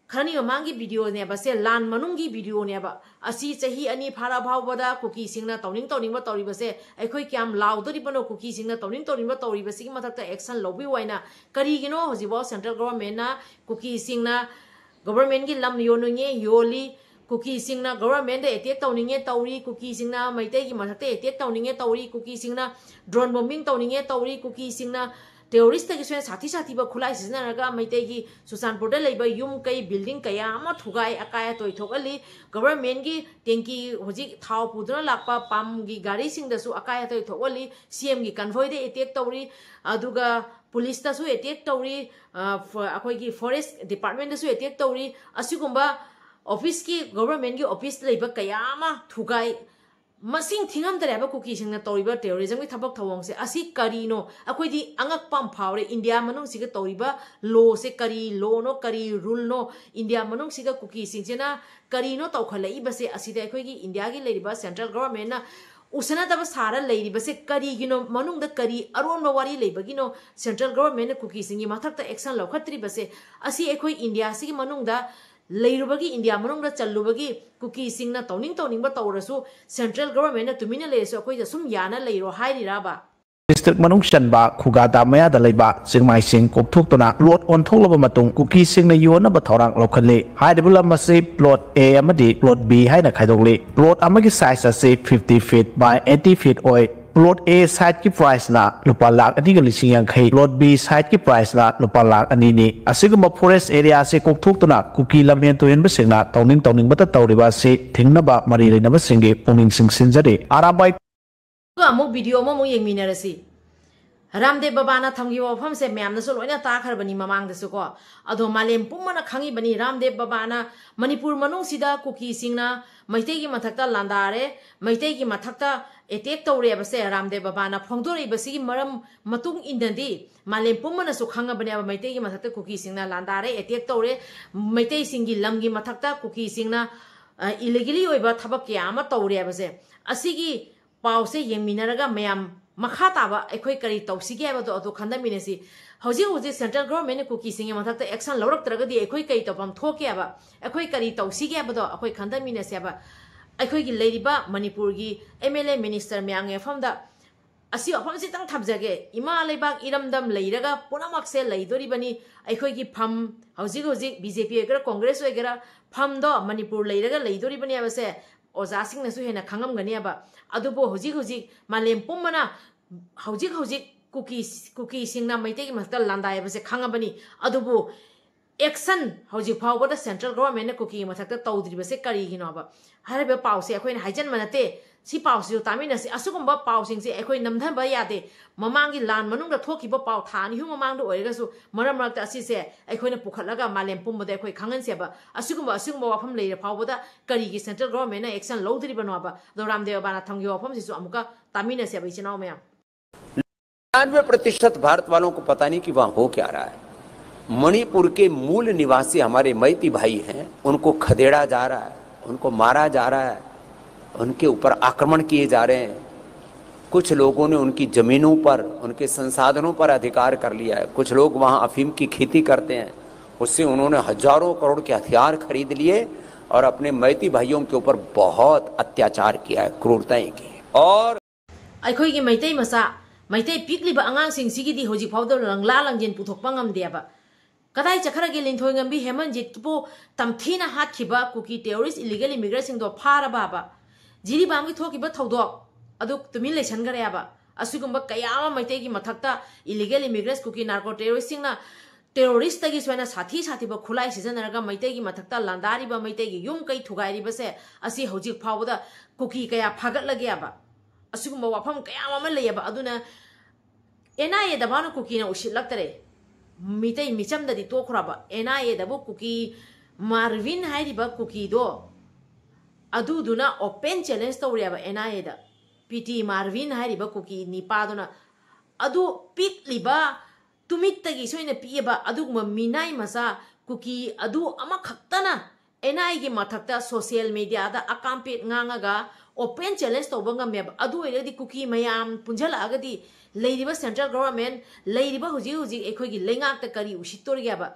ꯈꯔꯅꯤ ꯃꯃꯥꯡꯒꯤ ꯚꯤꯗꯤꯑꯣꯅꯦꯕ, ꯁꯦ ꯂꯥꯟ ꯃꯅꯨꯡꯒꯤ ꯚꯤꯗꯤꯑꯣꯅꯦꯕ꯫ ꯑꯁꯤ ꯆꯍꯤ ꯑꯅꯤ ꯐꯥꯔ ꯐꯥꯎꯕꯗ ꯀꯨꯀꯤꯁꯤꯡꯅ ꯇꯧꯅꯤꯡ ꯇꯧꯅꯤꯡꯕ ꯇꯧꯔꯤꯕꯁꯦ ꯑꯩꯈꯣꯏ ꯀꯌꯥꯝ ꯂꯥꯎꯗꯣꯔꯤꯕꯅꯣ? ꯀꯨꯀꯤꯁꯤꯡꯅ ꯇꯧꯅꯤꯡ ꯇꯧꯅꯤꯡꯕ ꯇꯧꯔꯤꯕꯁꯤꯒꯤ ꯃꯊꯛꯇ ꯑꯦꯛꯁꯟ ꯂꯧꯕꯤꯌꯨ ꯍꯥꯏꯅ꯫ ꯀꯔꯤꯒꯤꯅꯣ ꯍꯧꯖꯤꯛꯐꯥꯎ ꯁꯦꯟꯇ꯭ꯔꯦꯜ ꯒꯣꯕꯔꯃꯦꯟꯅ ꯀꯨꯀꯤꯁꯤꯡꯅ ꯒꯣꯕꯔꯃꯦꯟꯒꯤ ꯂꯝ ꯌꯣꯟꯅꯤꯡꯉꯦ ꯌꯣꯜꯂꯤ, ꯀꯨꯀꯤꯁꯤꯡꯅ ꯒꯣꯕꯔꯃꯦꯟꯗ ꯑꯦꯇꯦꯛ ꯇꯧꯅꯤꯡꯉꯦ ꯇꯧꯔꯤ, ꯀꯨꯀꯤꯁꯤꯡꯅ ꯃꯩꯇꯩꯒꯤ ꯃꯊꯛꯇ ꯑꯦꯇꯦꯛ ꯇꯧꯅꯤꯡꯉꯦ ꯇꯧꯔꯤ, ꯀꯨꯀꯤꯁꯤꯡꯅ ꯗ꯭ꯔꯣꯟ ꯕꯣꯝꯕꯤꯡ ꯇꯧꯅꯤꯡꯉꯦ ꯇꯧꯔꯤ, ꯀꯨꯀꯤꯁꯤꯡꯅ ꯇꯦꯔꯣꯔꯤꯁꯇꯒꯤꯁꯨ ꯍꯦꯟꯅ ꯁꯥꯊꯤ ꯁꯥꯊꯤꯕ ꯈꯨꯠꯂꯥꯏ ꯁꯤꯖꯤꯟꯅꯔꯒ ꯃꯩꯇꯩꯒꯤ ꯆꯨꯔꯆꯥꯟꯄꯨꯔꯗ ꯂꯩꯕ ꯌꯨꯝ ꯀꯩ, ꯕꯤꯜꯗꯤꯡ ꯀꯌꯥ ꯑꯃ ꯊꯨꯒꯥꯏ, ꯑꯀꯥꯏ ꯑꯇꯣꯏ ꯊꯣꯛꯍꯜꯂꯤ꯫ ꯒꯣꯕꯔꯃꯦꯟꯒꯤ ꯇꯦꯡꯀꯤ, ꯍꯧꯖꯤꯛ ꯊꯥꯎ ꯄꯨꯗꯨꯅ ꯂꯥꯛꯄ ꯄꯥꯝꯒꯤ ꯒꯥꯔꯤꯁꯤꯡꯗꯁꯨ ꯑꯀꯥꯏ ꯑꯇꯣꯏ ꯊꯣꯛꯍꯜꯂꯤ꯫ ꯁꯤ ꯑꯦꯝꯒꯤ ꯀꯟꯚꯣꯏꯗ ꯑꯦꯇꯦꯛ ꯇꯧꯔꯤ, ꯑꯗꯨꯒ ꯄꯨꯂꯤꯁꯇꯁꯨ ꯑꯦꯇꯦꯛ ꯇꯧꯔꯤ, ꯑ, ꯐ-, ꯑꯩꯈꯣꯏꯒꯤ ꯐꯣꯔꯦꯁ ꯗꯤꯄꯥꯔꯠꯃꯦꯟꯗꯁꯨ ꯑꯦꯇꯦꯛ ꯇꯧꯔꯤ꯫ ꯑꯁꯤꯒꯨꯝꯕ ꯑꯣꯐꯤꯁꯀꯤ, ꯒꯣꯕꯔꯃꯦꯟꯒꯤ ꯑꯣꯐꯤꯁ ꯂꯩꯕ ꯀꯌꯥ ꯑꯃ ꯊꯨꯒꯥꯏ꯫ ꯃꯁꯤꯡ ꯊꯤꯉꯝꯗ꯭ꯔꯦ ꯍꯥꯏꯕ ꯀꯨꯀꯤꯁꯤꯡꯅ ꯇꯧꯔꯤꯕ ꯇꯦꯔꯣꯔꯤꯖꯝꯒꯤ ꯊꯕꯛ ꯊꯧꯑꯣꯡꯁꯦ꯫ ꯑꯁꯤ ꯀꯔꯤꯅꯣ? ꯑꯩꯈꯣꯏꯗꯤ ꯑꯉꯛꯄ ꯑꯃ ꯐꯥꯎꯔꯦ꯫ ꯏꯟꯗꯤꯌꯥ ꯃꯅꯨꯡꯁꯤꯒ ꯇꯧꯔꯤꯕ ꯂꯣꯁꯦ ꯀꯔꯤ ꯂꯣꯅꯣ, ꯀꯔꯤ ꯔꯨꯜꯅꯣ? ꯏꯟꯗꯤꯌꯥ ꯃꯅꯨꯡꯁꯤꯒ ꯀꯨꯀꯤꯁꯤꯡꯁꯤꯅ ꯀꯔꯤꯅꯣ ꯇꯧꯈꯠꯂꯛꯏꯕꯁꯦ? ꯑꯁꯤꯗ ꯑꯩꯈꯣꯏꯒꯤ ꯏꯟꯗꯤꯌꯥꯒꯤ ꯂꯩꯔꯤꯕ ꯁꯦꯟꯇ꯭ꯔꯦꯜ ꯒꯣꯕꯔꯃꯦꯟꯅ ꯎꯁꯤꯟꯅꯗꯕ ꯁꯥꯔ ꯂꯩꯔꯤꯕꯁꯦ ꯀꯔꯤꯒꯤꯅꯣ? ꯃꯅꯨꯡꯗ ꯀꯔꯤ ꯑꯔꯣꯟꯕ ꯋꯥꯔꯤ ꯂꯩꯕꯒꯤꯅꯣ ꯁꯦꯟꯇ꯭ꯔꯦꯜ ꯒꯣꯕꯔꯃꯦꯟꯅ ꯀꯨꯀꯤꯁꯤꯡꯒꯤ ꯃꯊꯛꯇ ꯑꯦꯛꯁꯟ ꯂꯧꯈꯠꯇ꯭ꯔꯤꯕꯁꯦ? ꯑꯁꯤ ꯑꯩꯈꯣꯏ ꯏꯟꯗꯤꯌꯥꯁꯤꯒꯤ ꯃꯅꯨꯡꯗ ꯂꯩꯔꯨꯕꯒꯤ, ꯏꯟꯗꯤꯌꯥ ꯃꯅꯨꯡꯗ ꯆꯜꯂꯨꯕꯒꯤ ꯀꯨꯀꯤꯁꯤꯡꯅ ꯇꯧꯅꯤꯡ ꯇꯧꯅꯤꯡꯕ ꯇꯧꯔꯁꯨ, ꯁꯦꯟꯇ꯭ꯔꯦꯜ ꯒꯣꯕꯔꯃꯦꯟꯅ ꯇꯨꯃꯤꯟꯅ ꯂꯩꯔꯁꯨ ꯑꯩꯈꯣꯏꯗ ꯁꯨꯝ ꯌꯥꯅ ꯂꯩꯔꯣ ꯍꯥꯏꯔꯤꯔꯕ? ꯗꯤꯁꯇ꯭ꯔꯤꯛ ꯃꯅꯨꯡ ꯆꯟꯕ ꯈꯨꯒꯥ ꯗꯥꯝ ꯃꯌꯥꯗ ꯂꯩꯕ ꯆꯤꯡꯃꯥꯏꯁꯤꯡ ꯀꯣꯛꯊꯣꯛꯇꯨꯅ ꯄ꯭ꯂꯣꯠ ꯑꯣꯟꯊꯣꯛꯂꯕ ꯃꯇꯨꯡ ꯀꯨꯀꯤꯁꯤꯡꯅ ꯌꯣꯟꯅꯕ ꯊꯧꯔꯥꯡ ꯂꯧꯈꯠꯂꯤ꯫ ꯍꯥꯏꯔꯤꯕ ꯂꯝ ꯑꯁꯤ ꯄ꯭ꯂꯣꯠ ꯑꯦ ꯑꯃꯗꯤ ꯄ꯭ꯂꯣꯠ ꯕꯤ ꯍꯥꯏꯅ ꯈꯥꯏꯗꯣꯛꯂꯤ꯫ ꯄ꯭ꯂꯣꯠ ꯑꯃꯒꯤ ꯁꯥꯏꯖ ꯑꯁꯤ ꯐꯤꯐꯇꯤ ꯐꯤꯠ ꯕꯥꯏ ꯑꯩꯠꯇꯤ ꯐꯤꯠ ꯑꯣꯏ꯫ ꯄ꯭ꯂꯣꯠ ꯑꯦ ꯁꯥꯏꯠꯀꯤ ꯄ꯭ꯔꯥꯏꯁꯅ ꯂꯨꯄꯥ ꯂꯥꯈ ꯑꯅꯤꯒ ꯂꯤꯁꯤꯡ ꯌꯥꯡꯈꯩ, ꯄ꯭ꯂꯣꯠ ꯕꯤ ꯁꯥꯏꯠꯀꯤ ꯄ꯭ꯔꯥꯏꯁꯅ ꯂꯨꯄꯥ ꯂꯥꯈ ꯑꯅꯤꯅꯤ꯫ ꯑꯁꯤꯒꯨꯝꯕ ꯐꯣꯔꯦꯁ ꯑꯦꯔꯤꯌꯥ ꯑꯁꯤ ꯀꯣꯛꯊꯣꯛꯇꯨꯅ ꯀꯨꯀꯤ ꯂꯝꯍꯦꯟ ꯇꯨꯍꯦꯟꯕꯁꯤꯡꯅ ꯇꯧꯅꯤꯡ ꯇꯧꯅꯤꯡꯕꯇ ꯇꯧꯔꯤꯕ ꯑꯁꯤ ꯊꯤꯡꯅꯕ ꯃꯔꯤ ꯂꯩꯅꯕꯁꯤꯡꯒꯤ ꯄꯨꯛꯅꯤꯡ ꯆꯤꯡꯁꯤꯟꯖꯔꯤ꯫ ꯑꯔꯥꯝꯕꯥꯏ ꯑꯗꯨꯒ ꯑꯃꯨꯛ ꯚꯤꯗꯤꯑꯣ ꯑꯃꯃꯨꯛ ꯌꯦꯡꯃꯤꯟꯅꯔꯁꯤ꯫ ꯔꯥꯝꯗꯦꯕ ꯕꯕꯥꯅ ꯊꯝꯈꯤꯕ ꯋꯥꯐꯝꯁꯦ ꯃꯌꯥꯝꯅꯁꯨ ꯂꯣꯏꯅ ꯇꯥꯈ꯭ꯔꯕꯅꯤ ꯃꯃꯥꯡꯗꯁꯨ ꯀꯣ꯫ ꯑꯗꯣ ꯃꯥꯂꯦꯝ ꯄꯨꯝꯕꯅ ꯈꯪꯉꯤꯕꯅꯤ, ꯔꯥꯝꯗꯦꯕ ꯕꯕꯥꯅ ꯃꯅꯤꯄꯨꯔ ꯃꯅꯨꯡꯁꯤꯗ ꯀꯨꯀꯤꯁꯤꯡꯅ ꯃꯩꯇꯩꯒꯤ ꯃꯊꯛꯇ ꯂꯥꯟꯗꯥꯔꯦ, ꯃꯩꯇꯩꯒꯤ ꯃꯊꯛꯇ ꯑꯦꯇꯦꯛ ꯇꯧꯔꯦꯕꯁꯦ ꯔꯥꯝꯗꯦꯕ ꯕꯕꯥꯅ ꯐꯣꯡꯗꯣꯔꯛꯏꯕꯁꯤꯒꯤ ꯃꯔꯝ ꯃꯇꯨꯡ ꯏꯟꯅꯗꯤ ꯃꯥꯂꯦꯝ ꯄꯨꯝꯕꯅꯁꯨ ꯈꯪꯉꯕꯅꯦꯕ꯫ ꯃꯩꯇꯩꯒꯤ ꯃꯊꯛꯇ ꯀꯨꯀꯤꯁꯤꯡꯅ ꯂꯥꯟꯗꯥꯔꯦ, ꯑꯦꯇꯦꯛ ꯇꯧꯔꯦ, ꯃꯩꯇꯩꯁꯤꯡꯒꯤ ꯂꯝꯒꯤ ꯃꯊꯛꯇ ꯀꯨꯀꯤꯁꯤꯡꯅ ꯏꯂꯤꯒꯦꯂꯤ ꯑꯣꯏꯕ ꯊꯕꯛ ꯀꯌꯥ ꯑꯃ ꯇꯧꯔꯦꯕꯁꯦ꯫ ꯑꯁꯤꯒꯤ ꯄꯥꯎꯁꯦ ꯌꯦꯡꯃꯤꯟꯅꯔꯒ ꯃꯌꯥꯝ ꯃꯈꯥ ꯇꯥꯕ ꯑꯩꯈꯣꯏ ꯀꯔꯤ ꯇꯧꯁꯤꯒꯦ ꯍꯥꯏꯕꯗꯣ ꯑꯗꯨ ꯈꯟꯊꯃꯤꯟꯅꯁꯤ꯫ ꯍꯧꯖꯤꯛ ꯍꯧꯖꯤꯛ ꯁꯦꯟꯇ꯭ꯔꯦꯜ ꯒꯣꯚꯔꯟꯃꯦꯟꯠꯅ ꯀꯨꯀꯤꯁꯤꯡꯒꯤ ꯃꯊꯛꯇ ꯑꯦꯛꯁꯟ ꯂꯧꯔꯛꯇ꯭ꯔꯒꯗꯤ ꯑꯩꯈꯣꯏ ꯀꯔꯤ ꯇꯧꯐꯝ ꯊꯣꯛꯀꯦ ꯍꯥꯏꯕ, ꯑꯩꯈꯣꯏ ꯀꯔꯤ ꯇꯧꯁꯤꯒꯦ ꯍꯥꯏꯕꯗꯣ ꯑꯩꯈꯣꯏ ꯈꯟꯊꯃꯤꯟꯅꯁꯦ ꯍꯥꯏꯕ꯫ ꯑꯩꯈꯣꯏꯒꯤ ꯂꯩꯔꯤꯕ ꯃꯅꯤꯄꯨꯔꯒꯤ ꯑꯦꯝ ꯑꯦꯜ ꯑꯦ, ꯃꯤꯅꯤꯁꯇꯔ ꯃꯌꯥꯝꯒꯤ ꯃꯐꯝꯗ ꯑꯁꯤ ꯋꯥꯐꯝꯁꯤꯇꯪ ꯊꯝꯖꯒꯦ꯫ ꯏꯃꯥ ꯂꯩꯕꯥꯛ ꯏꯔꯝꯗꯝ ꯂꯩꯔꯒ ꯄꯨꯝꯅꯃꯛꯁꯦ ꯂꯩꯗꯣꯔꯤꯕꯅꯤ꯫ ꯑꯩꯈꯣꯏꯒꯤ ꯐꯝ, ꯍꯧꯖꯤꯛ ꯍꯧꯖꯤꯛ ꯕꯤ ꯖꯦ ꯄꯤ ꯑꯣꯏꯒꯦꯔꯥ ꯀꯣꯡꯒ꯭ꯔꯦꯁ ꯑꯣꯏꯒꯦꯔꯥ, ꯐꯝꯗꯣ ꯃꯅꯤꯄꯨꯔ ꯂꯩꯔꯒ ꯂꯩꯗꯣꯔꯤꯕꯅꯤ ꯍꯥꯏꯕꯁꯦ ꯑꯣꯖꯥꯁꯤꯡꯅꯁꯨ ꯍꯦꯟꯅ ꯈꯪꯉꯝꯒꯅꯦꯕ꯫ ꯑꯗꯨꯕꯨ ꯍꯧꯖꯤꯛ ꯍꯧꯖꯤꯛ ꯃꯥꯂꯦꯝ ꯄꯨꯝꯕꯅ ꯍꯧꯖꯤꯛ ꯍꯧꯖꯤꯛ ꯀꯨꯀꯤ, ꯀꯨꯀꯤꯁꯤꯡꯅ ꯃꯩꯇꯩꯒꯤ ꯃꯊꯛꯇ ꯂꯥꯟꯗꯥꯏ ꯍꯥꯏꯕꯁꯦ ꯈꯪꯉꯕꯅꯤ꯫ ꯑꯗꯨꯕꯨ ꯑꯦꯛꯁꯟ ꯍꯧꯖꯤꯛ ꯐꯥꯎꯕꯗ ꯁꯦꯟꯇ꯭ꯔꯦꯜ ꯒꯣꯚꯔꯟꯃꯦꯟꯠꯅ ꯀꯨꯀꯤꯒꯤ ꯃꯊꯛꯇ ꯇꯧꯗ꯭ꯔꯤꯕꯁꯦ ꯀꯔꯤꯒꯤꯅꯣꯕ? ꯍꯥꯏꯔꯤꯕ ꯄꯥꯎꯁꯦ ꯑꯩꯈꯣꯏꯅ ꯍꯥꯏꯖꯟꯕ ꯅꯠꯇꯦ꯫ ꯁꯤ ꯄꯥꯎꯁꯤꯁꯨ ꯇꯥꯃꯤꯟꯅꯁꯤ꯫ ꯑꯁꯤꯒꯨꯝꯕ ꯄꯥꯎꯁꯤꯡꯁꯦ ꯑꯩꯈꯣꯏ ꯅꯝꯊꯕ ꯌꯥꯗꯦ꯫ ꯃꯃꯥꯡꯒꯤ ꯂꯥꯟ ꯃꯅꯨꯡꯗ ꯊꯣꯛꯈꯤꯕ ꯄꯥꯎ, ꯊꯥ ꯑꯅꯤ ꯑꯍꯨꯝ ꯃꯃꯥꯡꯗ ꯑꯣꯏꯔꯒꯁꯨ, ꯃꯔꯛ ꯃꯔꯛꯇ ꯑꯁꯤꯁꯦ ꯑꯩꯈꯣꯏꯅ ꯄꯨꯈꯠꯂꯒ ꯃꯥꯂꯦꯝ ꯄꯨꯝꯕꯗ ꯑꯩꯈꯣꯏ ꯈꯪꯍꯟꯁꯦꯕ꯫ ꯑꯁꯤꯒꯨꯝꯕ, ꯑꯁꯤꯒꯨꯝꯕ ꯋꯥꯐꯝ ꯂꯩꯔ ꯐꯥꯎꯕꯗ ꯀꯔꯤꯒꯤ ꯁꯦꯟꯇ꯭ꯔꯦꯜ ꯒꯣꯚꯔꯟꯃꯦꯟꯠꯅ ꯑꯦꯛꯁꯟ ꯂꯧꯗ꯭ꯔꯤꯕꯅꯣꯕ? ꯑꯗꯣ ꯔꯥꯝꯗꯦꯕ ꯕꯕꯥꯅ ꯊꯝꯈꯤꯕ ꯋꯥꯐꯝꯁꯤꯁꯨ ꯑꯃꯨꯛꯀ ꯇꯥꯃꯤꯟꯅꯁꯦꯕ, ꯏꯆꯤꯟ ꯏꯅꯥꯎ ꯃꯌꯥꯝ꯫ निन्यानवे प्रतिशत भारत वालों को पता नहीं कि वहां हो क्या रहा है। मणिपुर के मूल निवासी हमारे मैती भाई हैं, उनको खदेड़ा जा रहा है, उनको मारा जा रहा है, उनके ऊपर आक्रमण किए जा रहे हैं। कुछ लोगों ने उनकी जमीनों पर, उनके संसाधनों पर अधिकार कर लिया है। कुछ लोग वहां अफीम की खेती करते हैं, उससे उन्होंने हजारों करोड़ के हथियार खरीद लिए और अपने मैती भाइयों के ऊपर बहुत अत्याचार किया है, क्रूरताएं की। और ꯑꯩꯈꯣꯏꯒꯤ ꯃꯩꯇꯩ ꯃꯆꯥ, ꯃꯩꯇꯩ ꯄꯤꯛꯂꯤꯕ ꯑꯉꯥꯡꯁꯤꯡꯁꯤꯒꯤꯗꯤ ꯍꯧꯖꯤꯛ ꯐꯥꯎꯗ ꯂꯪꯂꯥ ꯂꯪꯖꯦꯟ ꯄꯨꯊꯣꯛꯄ ꯉꯝꯗꯦꯕ꯫ ꯀꯗꯥꯏ ꯆꯠꯈ꯭ꯔꯒꯦ? ꯂꯤꯟꯊꯣꯏꯉꯝꯕꯤ ꯍꯦꯃꯟꯖꯤꯠꯄꯨ ꯇꯝꯊꯤꯅ ꯍꯥꯠꯈꯤꯕ ꯀꯨꯀꯤ ꯇꯦꯔꯣꯔꯤꯁ ꯏꯂꯤꯒꯦꯜ ꯏꯃꯤꯒ꯭ꯔꯦꯟꯁꯤꯡꯗꯣ ꯐꯥꯔꯕꯕ? ꯖꯤꯔꯤꯕꯥꯝꯒꯤ ꯊꯣꯛꯈꯤꯕ ꯊꯧꯗꯣꯛ ꯑꯗꯨ ꯇꯨꯃꯤꯟ ꯂꯩꯁꯟꯈ꯭ꯔꯦꯕ꯫ ꯑꯁꯤꯒꯨꯝꯕ ꯀꯌꯥ ꯑꯃ ꯃꯩꯇꯩꯒꯤ ꯃꯊꯛꯇ ꯏꯂꯤꯒꯦꯜ ꯏꯃꯤꯒ꯭ꯔꯦꯟꯁ, ꯀꯨꯀꯤ ꯅꯥꯔꯀꯣ ꯇꯦꯔꯣꯔꯤꯁꯁꯤꯡꯅ ꯇꯦꯔꯣꯔꯤꯁꯇꯒꯤꯁꯨ ꯍꯦꯟꯅ ꯁꯥꯊꯤ ꯁꯥꯊꯤꯕ ꯈꯨꯠꯂꯥꯏ ꯁꯤꯖꯤꯟꯅꯔꯒ ꯃꯩꯇꯩꯒꯤ ꯃꯊꯛꯇ ꯂꯥꯟꯗꯥꯔꯤꯕ, ꯃꯩꯇꯩꯒꯤ ꯌꯨꯝ ꯀꯩ ꯊꯨꯒꯥꯏꯔꯤꯕꯁꯦ, ꯑꯁꯤ ꯍꯧꯖꯤꯛ ꯐꯥꯎꯕꯗ ꯀꯨꯀꯤ ꯀꯌꯥ ꯐꯥꯒꯠꯂꯒꯦꯕ? ꯑꯁꯤꯒꯨꯝꯕ ꯋꯥꯐꯝ ꯀꯌꯥ ꯑꯃ ꯂꯩꯌꯦꯕ꯫ ꯑꯗꯨꯅ ꯑꯦꯟ ꯑꯥꯏ ꯑꯦꯗ ꯐꯥꯎꯅ ꯀꯨꯀꯤꯅ ꯎꯁꯤꯠꯂꯛꯇꯔꯦ꯫ ꯃꯤꯇꯩ ꯃꯤꯆꯝꯗꯗꯤ ꯇꯣꯛꯈ꯭ꯔꯕ, ꯑꯦꯟ ꯑꯥꯏ ꯑꯦꯗꯕꯨ ꯀꯨꯀꯤ ꯃꯥꯔꯚꯤꯟ ꯍꯥꯏꯔꯤꯕ ꯀꯨꯀꯤꯗꯣ, ꯑꯗꯨꯗꯨꯅ open challenge ꯇꯧꯔꯦꯕ ꯑꯦꯟ ꯑꯥꯏ ꯑꯦꯗ꯫ ꯄꯤ ꯇꯤ ꯃꯥꯔꯚꯤꯟ ꯍꯥꯏꯔꯤꯕ ꯀꯨꯀꯤ ꯅꯤꯄꯥꯗꯨꯅ꯫ ꯑꯗꯨ ꯄꯤꯛꯂꯤꯕ ꯇꯨꯃꯤꯠꯇꯒꯤ ꯁꯣꯏꯅ ꯄꯤꯛꯑꯕ ꯑꯗꯨꯒꯨꯝꯕ ꯃꯤꯅꯥꯏ ꯃꯆꯥ ꯀꯨꯀꯤ ꯑꯗꯨ ꯑꯃꯈꯛꯇꯅ ꯑꯦꯟ ꯑꯥꯏꯒꯤ ꯃꯊꯛꯇ social mediaꯗ ꯑꯀꯥꯝꯄꯦꯠ ꯉꯥꯡꯉꯒ open challenge ꯇꯧꯕ ꯉꯝꯃꯦꯕ꯫ ꯑꯗꯨ ꯑꯣꯏꯔꯒꯗꯤ ꯀꯨꯀꯤ ꯃꯌꯥꯝ ꯄꯨꯟꯁꯤꯜꯂꯛꯑꯒꯗꯤ ꯂꯩꯔꯤꯕ central government, ꯂꯩꯔꯤꯕ ꯍꯧꯖꯤꯛ ꯍꯧꯖꯤꯛ ꯑꯩꯈꯣꯏꯒꯤ ꯂꯩꯉꯥꯛꯇ ꯀꯔꯤ ꯎꯁꯤꯠꯇꯣꯔꯤꯒꯦꯕ?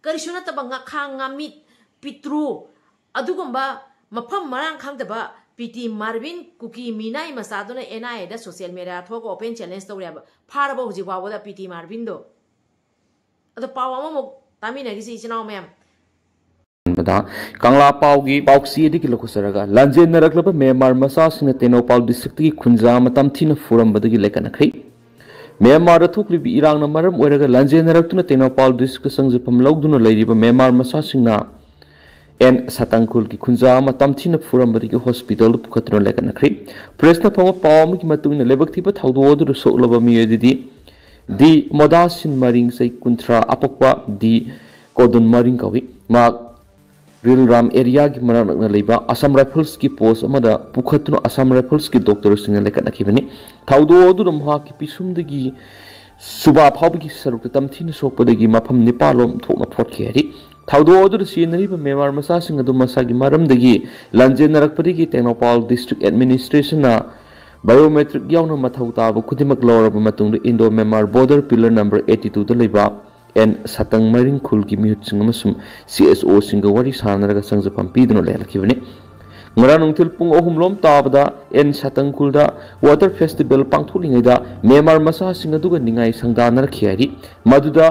ꯀꯔꯤꯁꯨ ꯅꯠꯇꯕ ꯉꯥꯈꯥ ꯉꯥꯃꯤꯠ ꯄꯤꯇ꯭ꯔꯨ ꯑꯗꯨꯒꯨꯝꯕ ꯃꯐꯝ ꯃꯔꯥꯡ ꯈꯪꯗꯕ ꯄꯤ ꯇꯤ ꯃꯥꯔꯚꯤꯟ ꯀꯨꯀꯤ ꯃꯤꯅꯥꯏ ꯃꯆꯥꯗꯨꯅ ꯑꯦꯟ ꯑꯥꯏ ꯑꯦꯗ social media ꯊꯣꯛꯑꯒ open challenge ꯇꯧꯔꯦꯕ꯫ ꯐꯥꯔꯕ ꯍꯧꯖꯤꯛ ꯐꯥꯎꯕꯗ ꯄꯤ ꯇꯤ ꯃꯥꯔꯚꯤꯟꯗꯣ? ꯑꯗꯣ ꯄꯥꯎ ꯑꯃꯃꯨꯛ ꯇꯥꯃꯤꯟꯅꯈꯤꯁꯤ ꯏꯆꯤꯟ ꯏꯅꯥꯎ ꯃꯌꯥꯝ꯫ ꯀꯪꯂꯥ ꯄꯥꯎꯒꯤ ꯄꯥꯎꯆꯦꯗꯒꯤ ꯂꯧꯈꯠꯆꯔꯒ, ꯂꯥꯟꯖꯦꯟꯅꯔꯛꯂꯕ ꯃ꯭ꯌꯥꯟꯃꯥꯔ ꯃꯆꯥꯁꯤꯡꯅ ꯇꯦꯡꯅꯧꯄꯥꯜ districtꯀꯤ ꯈꯨꯟꯖꯥ ꯑꯃ ꯇꯝꯊꯤꯅ ꯐꯨꯔꯝꯕꯗꯒꯤ ꯂꯩꯀꯠꯅꯈ꯭ꯔꯦ꯫ ꯃ꯭ꯌꯥꯟꯃꯥꯔꯗ ꯊꯣꯛꯂꯤꯕ ꯏꯔꯥꯡꯅ ꯃꯔꯝ ꯑꯣꯏꯔꯒ ꯂꯥꯟꯖꯦꯟꯅꯔꯛꯇꯨꯅ ꯇꯦꯡꯅꯧꯄꯥꯜ districtꯀ ꯆꯪꯖꯐꯝ ꯂꯧꯗꯨꯅ ꯂꯩꯔꯤꯕ ꯃ꯭ꯌꯥꯟꯃꯥꯔ ꯃꯆꯥꯁꯤꯡꯅ ꯑꯦꯟ ꯁꯇꯪꯈꯨꯜꯒꯤ ꯈꯨꯟꯖꯥ ꯑꯃ ꯇꯝꯊꯤꯅ ꯐꯨꯔꯝꯕꯗꯒꯤ hospitalꯗ ꯄꯨꯈꯠꯇꯨꯅ ꯂꯩꯀꯠꯅꯈ꯭ꯔꯦ꯫ Pressꯅ ꯐꯪꯕ ꯄꯥꯎ ꯑꯃꯒꯤ ꯃꯇꯨꯡ ꯏꯟꯅ, ꯂꯥꯏꯕꯛ ꯊꯤꯕ ꯊꯧꯗꯣꯛ ꯑꯗꯨꯗ ꯁꯣꯛꯂꯕ ꯃꯤꯑꯣꯏ ꯑꯗꯨꯗꯤ ꯗꯤ ꯃꯣꯗꯥꯁꯤꯟ ꯃꯔꯤꯡ, ꯆꯍꯤ ꯀꯨꯟꯊ꯭ꯔꯥ, ꯑꯄꯣꯛꯄ ꯗꯤ ꯀꯣꯗꯨꯟ ꯃꯔꯤꯡ ꯀꯧꯏ꯫ ꯃꯍꯥꯛ ꯔꯤꯜ ꯔꯥꯝ areaꯒꯤ ꯃꯅꯥꯛ ꯅꯛꯅ ꯂꯩꯕ Assam Riflesꯀꯤ post ꯑꯃꯗ ꯄꯨꯈꯠꯇꯨꯅ Assam Riflesꯀꯤ doctorꯁꯤꯡꯅ ꯂꯩꯈꯠꯅꯈꯤꯕꯅꯤ꯫ ꯊꯧꯗꯣꯛ ꯑꯗꯨꯗ ꯃꯍꯥꯛꯀꯤ ꯄꯤꯁꯨꯝꯗꯒꯤ ꯁꯨꯕꯥ ꯐꯥꯎꯕꯒꯤ ꯁꯔꯨꯛꯇ ꯇꯝꯊꯤꯅ ꯁꯣꯛꯄꯗꯒꯤ ꯃꯐꯝ ꯅꯤꯄꯥꯜꯂꯣꯝ ꯊꯣꯛꯅ ꯐꯣꯠꯈꯤ ꯍꯥꯏꯔꯤ꯫ ꯊꯧꯗꯣꯛ ꯑꯗꯨꯗ ꯆꯦꯟꯅꯔꯤꯕ ꯃ꯭ꯌꯥꯟꯃꯥꯔ ꯃꯆꯥꯁꯤꯡ ꯑꯗꯨ ꯃꯁꯥꯒꯤ ꯃꯔꯝꯗꯒꯤ ꯂꯥꯟꯖꯦꯟꯅꯔꯛꯄꯗꯒꯤ ꯇꯦꯡꯅꯧꯄꯥꯜ district administrationꯅ biometric ꯌꯥꯎꯅ ꯃꯊꯧ ꯇꯥꯕ ꯈꯨꯗꯤꯡꯃꯛ ꯂꯧꯔꯕ ꯃꯇꯨꯡꯗ Indo Myanmar border pillar number eighty twoꯗ ꯂꯩꯕ ꯑꯦꯟ ꯁꯇꯪ ꯃꯔꯤꯡ ꯈꯨꯜꯒꯤ ꯃꯤꯍꯨꯠꯁꯤꯡ ꯑꯃꯁꯨꯡ ꯁꯤ ꯑꯦꯁ ꯑꯣꯁꯤꯡꯒ ꯋꯥꯔꯤ ꯁꯥꯅꯔꯒ ꯆꯪꯖꯐꯝ ꯄꯤꯗꯨꯅ ꯂꯩꯍꯜꯂꯛꯈꯤꯕꯅꯤ꯫ ꯉꯔꯥꯡ ꯅꯨꯡꯊꯤꯜ ꯄꯨꯡ ꯑꯍꯨꯝ ꯂꯣꯝ ꯇꯥꯕꯗ ꯑꯦꯟ ꯁꯇꯪ ꯈꯨꯜꯗ water festival ꯄꯥꯡꯊꯣꯛꯂꯤꯉꯩꯗ ꯃ꯭ꯌꯥꯟꯃꯥꯔ ꯃꯆꯥꯁꯤꯡ ꯑꯗꯨꯒ ꯅꯤꯡꯉꯥꯏ ꯁꯪꯗꯥꯅꯔꯛꯈꯤ ꯍꯥꯏꯔꯤ꯫ ꯃꯗꯨꯗ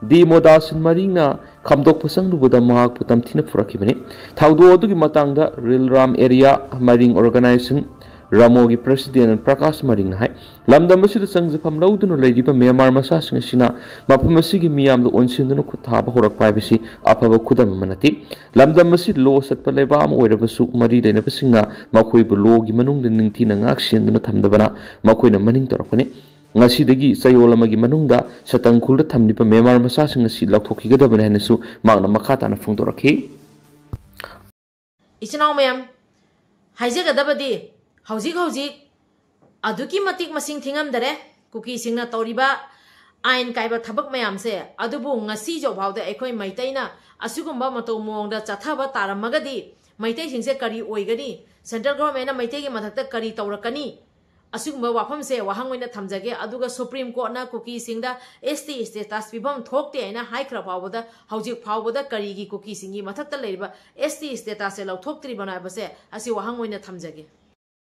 ꯗꯤ ꯃꯣꯗꯥꯁꯤꯟ ꯃꯔꯤꯡꯅ ꯈꯥꯝꯗꯣꯛꯄ ꯆꯪꯂꯨꯕꯗ ꯃꯍꯥꯛꯄꯨ ꯇꯝꯊꯤꯅ ꯐꯨꯔꯛꯈꯤꯕꯅꯤ꯫ ꯊꯧꯗꯣꯛ ꯑꯗꯨꯒꯤ ꯃꯇꯥꯡꯗ ꯔꯤꯜ ꯔꯥꯝ area ꯃꯔꯤꯡ organization ꯔꯥꯃꯣꯒꯤ ꯄ꯭ꯔꯦꯁꯤꯗꯦꯟ ꯄ꯭ꯔꯀꯥꯁ ꯃꯔꯤꯡꯅ ꯍꯥꯏ, ꯂꯝꯗꯝ ꯑꯁꯤꯗ ꯆꯪꯖꯐꯝ ꯂꯧꯗꯨꯅ ꯂꯩꯔꯤꯕ ꯃ꯭ꯌꯥꯟꯃꯥꯔ ꯃꯆꯥꯁꯤꯡ ꯑꯁꯤꯅ ꯃꯐꯝ ꯑꯁꯤꯒꯤ ꯃꯤꯌꯥꯝꯗ ꯑꯣꯟꯁꯤꯟꯗꯨꯅ ꯈꯨꯠ ꯊꯥꯕ ꯍꯧꯔꯛꯄ ꯍꯥꯏꯕꯁꯤ ꯑꯐꯕ ꯈꯨꯗꯝ ꯑꯃ ꯅꯠꯇꯦ꯫ ꯂꯝꯗꯝ ꯑꯁꯤ ꯂꯣ ꯆꯠꯄ ꯂꯩꯕꯥꯛ ꯑꯃ ꯑꯣꯏꯔꯕꯁꯨ, ꯃꯔꯤ ꯂꯩꯅꯕꯁꯤꯡꯅ ꯃꯈꯣꯏꯕꯨ ꯂꯣꯒꯤ ꯃꯅꯨꯡꯗ ꯅꯤꯡꯊꯤꯅ ꯉꯥꯛ ꯁꯦꯟꯗꯨꯅ ꯊꯝꯗꯕꯅ ꯃꯈꯣꯏꯅ ꯃꯅꯤꯡ ꯇꯧꯔꯛꯄꯅꯤ꯫ ꯉꯁꯤꯗꯒꯤ ꯆꯌꯣꯜ ꯑꯃꯒꯤ ꯃꯅꯨꯡꯗ ꯁꯇꯪꯈꯨꯜꯗ ꯊꯝꯂꯤꯕ ꯃ꯭ꯌꯥꯟꯃꯥꯔ ꯃꯆꯥꯁꯤꯡ ꯑꯁꯤ ꯂꯧꯊꯣꯛꯈꯤꯒꯗꯕꯅꯤ ꯍꯥꯏꯅꯁꯨ ꯃꯍꯥꯛꯅ ꯃꯈꯥ ꯇꯥꯅ ꯐꯣꯡꯗꯣꯔꯛꯈꯤ꯫ ꯏꯆꯤꯟ ꯏꯅꯥꯎ ꯃꯌꯥꯝ, ꯍꯥꯏꯖꯒꯗꯕꯗꯤ, ꯍꯧꯖꯤꯛ ꯍꯧꯖꯤꯛ ꯑꯗꯨꯛꯀꯤ ꯃꯇꯤꯛ ꯃꯁꯤꯡ ꯊꯤꯉꯝꯗꯔꯦ ꯀꯨꯀꯤꯁꯤꯡꯅ ꯇꯧꯔꯤꯕ ꯑꯥꯏꯟ ꯀꯥꯏꯕ ꯊꯕꯛ ꯃꯌꯥꯝꯁꯦ꯫ ꯑꯗꯨꯕꯨ ꯉꯁꯤ ꯐꯥꯎꯗ ꯑꯩꯈꯣꯏ ꯃꯩꯇꯩꯅ ꯑꯁꯤꯒꯨꯝꯕ ꯃꯇꯧ ꯃꯑꯣꯡꯗ ꯆꯠꯊꯕ ꯇꯥꯔꯝꯃꯒꯗꯤ ꯃꯩꯇꯩꯁꯤꯡꯁꯦ ꯀꯔꯤ ꯑꯣꯏꯒꯅꯤ? ꯁꯦꯟꯇ꯭ꯔꯦꯜ ꯒꯣꯚꯔꯟꯃꯦꯟꯅ ꯃꯩꯇꯩꯒꯤ ꯃꯊꯛꯇ ꯀꯔꯤ ꯇꯧꯔꯛꯀꯅꯤ? ꯑꯁꯤꯒꯨꯝꯕ ꯋꯥꯐꯝꯁꯦ ꯋꯥꯍꯪ ꯑꯣꯏꯅ ꯊꯝꯖꯒꯦ꯫ ꯑꯗꯨꯒ ꯁꯨꯄ꯭ꯔꯤꯝ ꯀꯣꯔꯠꯅ ꯀꯨꯀꯤꯁꯤꯡꯗ ꯑꯦꯁ ꯇꯤ ꯁ꯭ꯇꯦꯇꯁ ꯄꯤꯐꯝ ꯊꯣꯛꯇꯦ ꯍꯥꯏꯅ ꯍꯥꯏꯈ꯭ꯔ ꯐꯥꯎꯕꯗ, ꯍꯧꯖꯤꯛ ꯐꯥꯎꯕꯗ ꯀꯔꯤꯒꯤ ꯀꯨꯀꯤꯁꯤꯡꯒꯤ ꯃꯊꯛꯇ ꯂꯩꯔꯤꯕ ꯑꯦꯁ ꯇꯤ ꯁ꯭ꯇꯦꯇꯁꯁꯦ ꯂꯧꯊꯣꯛꯇ꯭ꯔꯤꯕꯅꯣ ꯍꯥꯏꯕꯁꯦ, ꯑꯁꯤ ꯋꯥꯍꯪ ꯑꯣꯏꯅ ꯊꯝꯖꯒꯦ꯫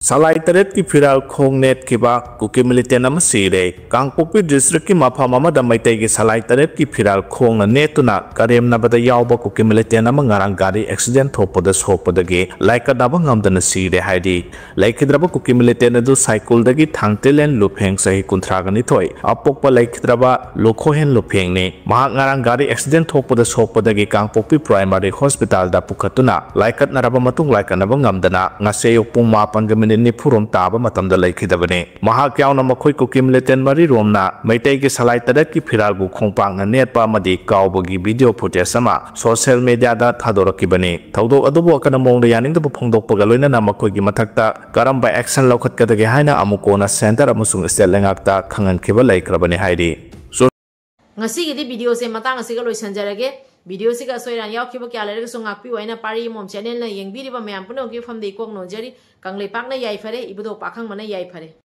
ꯁꯂꯥꯏ ꯇꯔꯦꯠꯀꯤ ꯐꯤꯔꯥꯜ ꯈꯣꯡ ꯅꯦꯠꯈꯤꯕ ꯀꯨꯀꯤ ꯃꯤꯂꯤꯇꯦꯟ ꯑꯃ ꯁꯤꯔꯦ꯫ ꯀꯥꯡꯄꯣꯛꯄꯤ ꯗꯤꯁꯇ꯭ꯔꯤꯛꯀꯤ ꯃꯐꯝ ꯑꯃꯗ ꯃꯩꯇꯩꯒꯤ ꯁꯂꯥꯏ ꯇꯔꯦꯠꯀꯤ ꯐꯤꯔꯥꯜ ꯈꯣꯡꯅ ꯅꯦꯠꯇꯨꯅ ꯀꯔꯦꯝꯅꯕꯗ ꯌꯥꯎꯕ ꯀꯨꯀꯤ ꯃꯤꯂꯤꯇꯦꯟ ꯑꯃ ꯉꯔꯥꯡ ꯒꯥꯔꯤ ꯑꯦꯛꯁꯤꯗꯦꯟ ꯊꯣꯛꯄꯗ ꯁꯣꯛꯄꯗꯒꯤ ꯂꯥꯏꯀꯠꯅꯕ ꯉꯝꯗꯅ ꯁꯤꯔꯦ ꯍꯥꯏꯔꯤ꯫ ꯂꯩꯈꯤꯗ꯭ꯔꯕ ꯀꯨꯀꯤ ꯃꯤꯂꯤꯇꯦꯟ ꯑꯗꯨ ꯁꯥꯏꯀꯨꯜꯗꯒꯤ ꯊꯥꯡꯇꯦꯂꯦꯟ ꯂꯨꯐꯦꯡ, ꯆꯍꯤ ꯀꯨꯟꯊ꯭ꯔꯥꯒ ꯅꯤꯊꯣꯏ, ꯑꯄꯣꯛꯄ ꯂꯩꯈꯤꯗ꯭ꯔꯕ ꯂꯣꯈꯣꯍꯦꯟ ꯂꯨꯐꯦꯡꯅꯤ꯫ ꯃꯍꯥꯛ ꯉꯔꯥꯡ ꯒꯥꯔꯤ ꯑꯦꯛꯁꯤꯗꯦꯟ ꯊꯣꯛꯄꯗ ꯁꯣꯛꯄꯗꯒꯤ ꯀꯥꯡꯄꯣꯛꯄꯤ ꯄ꯭ꯔꯥꯏꯃꯥꯔꯤ ꯍꯣꯁꯄꯤꯇꯥꯜꯗ ꯄꯨꯈꯠꯇꯨꯅ ꯂꯥꯏꯀꯠꯅꯔꯕ ꯃꯇꯨꯡ ꯂꯥꯏꯀꯠꯅꯕ ꯉꯝꯗꯅ ꯉꯁꯤ ꯑꯌꯨꯛ ꯄꯨꯡ ꯃꯥꯄꯟꯒ ꯃꯤꯅꯤꯠ ꯅꯤꯐꯨꯔꯣꯝ ꯇꯥꯕ ꯃꯇꯝꯗ ꯂꯩꯈꯤꯗꯕꯅꯤ꯫ ꯃꯍꯥꯛ ꯌꯥꯎꯅ ꯃꯈꯣꯏ ꯀꯨꯀꯤ ꯃꯤꯂꯤꯇꯦꯟ ꯃꯔꯤꯔꯣꯝꯅ ꯃꯩꯇꯩꯒꯤ ꯁꯂꯥꯏ ꯇꯔꯦꯠꯀꯤ ꯐꯤꯔꯥꯜꯕꯨ ꯈꯣꯡꯄꯥꯛꯅ ꯅꯦꯠꯄ ꯑꯃꯗꯤ ꯀꯥꯎꯕꯒꯤ ꯚꯤꯗꯤꯑꯣ ꯐꯨꯇꯦꯖ ꯑꯃ ꯁꯣꯁꯤꯌꯦꯜ ꯃꯤꯗꯤꯌꯥꯗ ꯊꯥꯗꯣꯔꯛꯈꯤꯕꯅꯤ꯫ ꯊꯧꯗꯣꯛ ꯑꯗꯨꯕꯨ ꯑꯀꯟꯕ ꯃꯑꯣꯡꯗ ꯌꯥꯅꯤꯡꯗꯕ ꯐꯣꯡꯗꯣꯛꯄꯒ ꯂꯣꯏꯅꯅ ꯃꯈꯣꯏꯒꯤ ꯃꯊꯛꯇ ꯀꯔꯝꯕ ꯑꯦꯛꯁꯟ ꯂꯧꯈꯠꯀꯗꯒꯦ ꯍꯥꯏꯅ ꯑꯃꯨꯛ ꯀꯣꯟꯅ ꯁꯦꯟꯇꯔ ꯑꯃꯁꯨꯡ ꯁ꯭ꯇꯦꯠ ꯂꯩꯉꯥꯛꯇ ꯈꯪꯍꯟꯈꯤꯕ ꯂꯩꯈ꯭ꯔꯕꯅꯤ ꯍꯥꯏꯔꯤ꯫ ꯉꯁꯤꯒꯤꯗꯤ ꯚꯤꯗꯤꯑꯣꯁꯦ ꯃꯇꯥꯡ ꯑꯁꯤꯒ ꯂꯣꯏꯁꯤꯟꯖꯔꯒꯦ꯫ ꯚꯤꯗꯤꯑꯣꯁꯤꯒ ꯑꯁꯣꯏ ꯑꯔꯥꯟ ꯌꯥꯎꯈꯤꯕ ꯀꯌꯥ ꯂꯩꯔꯒꯁꯨ ꯉꯥꯛꯄꯤꯌꯨ ꯍꯥꯏꯅ ꯄꯥꯔꯤ ꯑꯃꯣꯝ ꯆꯦꯅꯦꯜꯅ ꯌꯦꯡꯕꯤꯔꯤꯕ ꯃꯌꯥꯝ ꯄꯨꯝꯅꯃꯛꯀꯤ ꯃꯐꯝꯗ ꯏꯀꯣꯛ ꯅꯣꯟꯖꯔꯤ꯫ ꯀꯪꯂꯩꯄꯥꯛꯅ ꯌꯥꯏꯐꯔꯦ, ꯏꯕꯨꯙꯧ ꯄꯥꯈꯪꯕꯅ ꯌꯥꯏꯐꯔꯦ꯫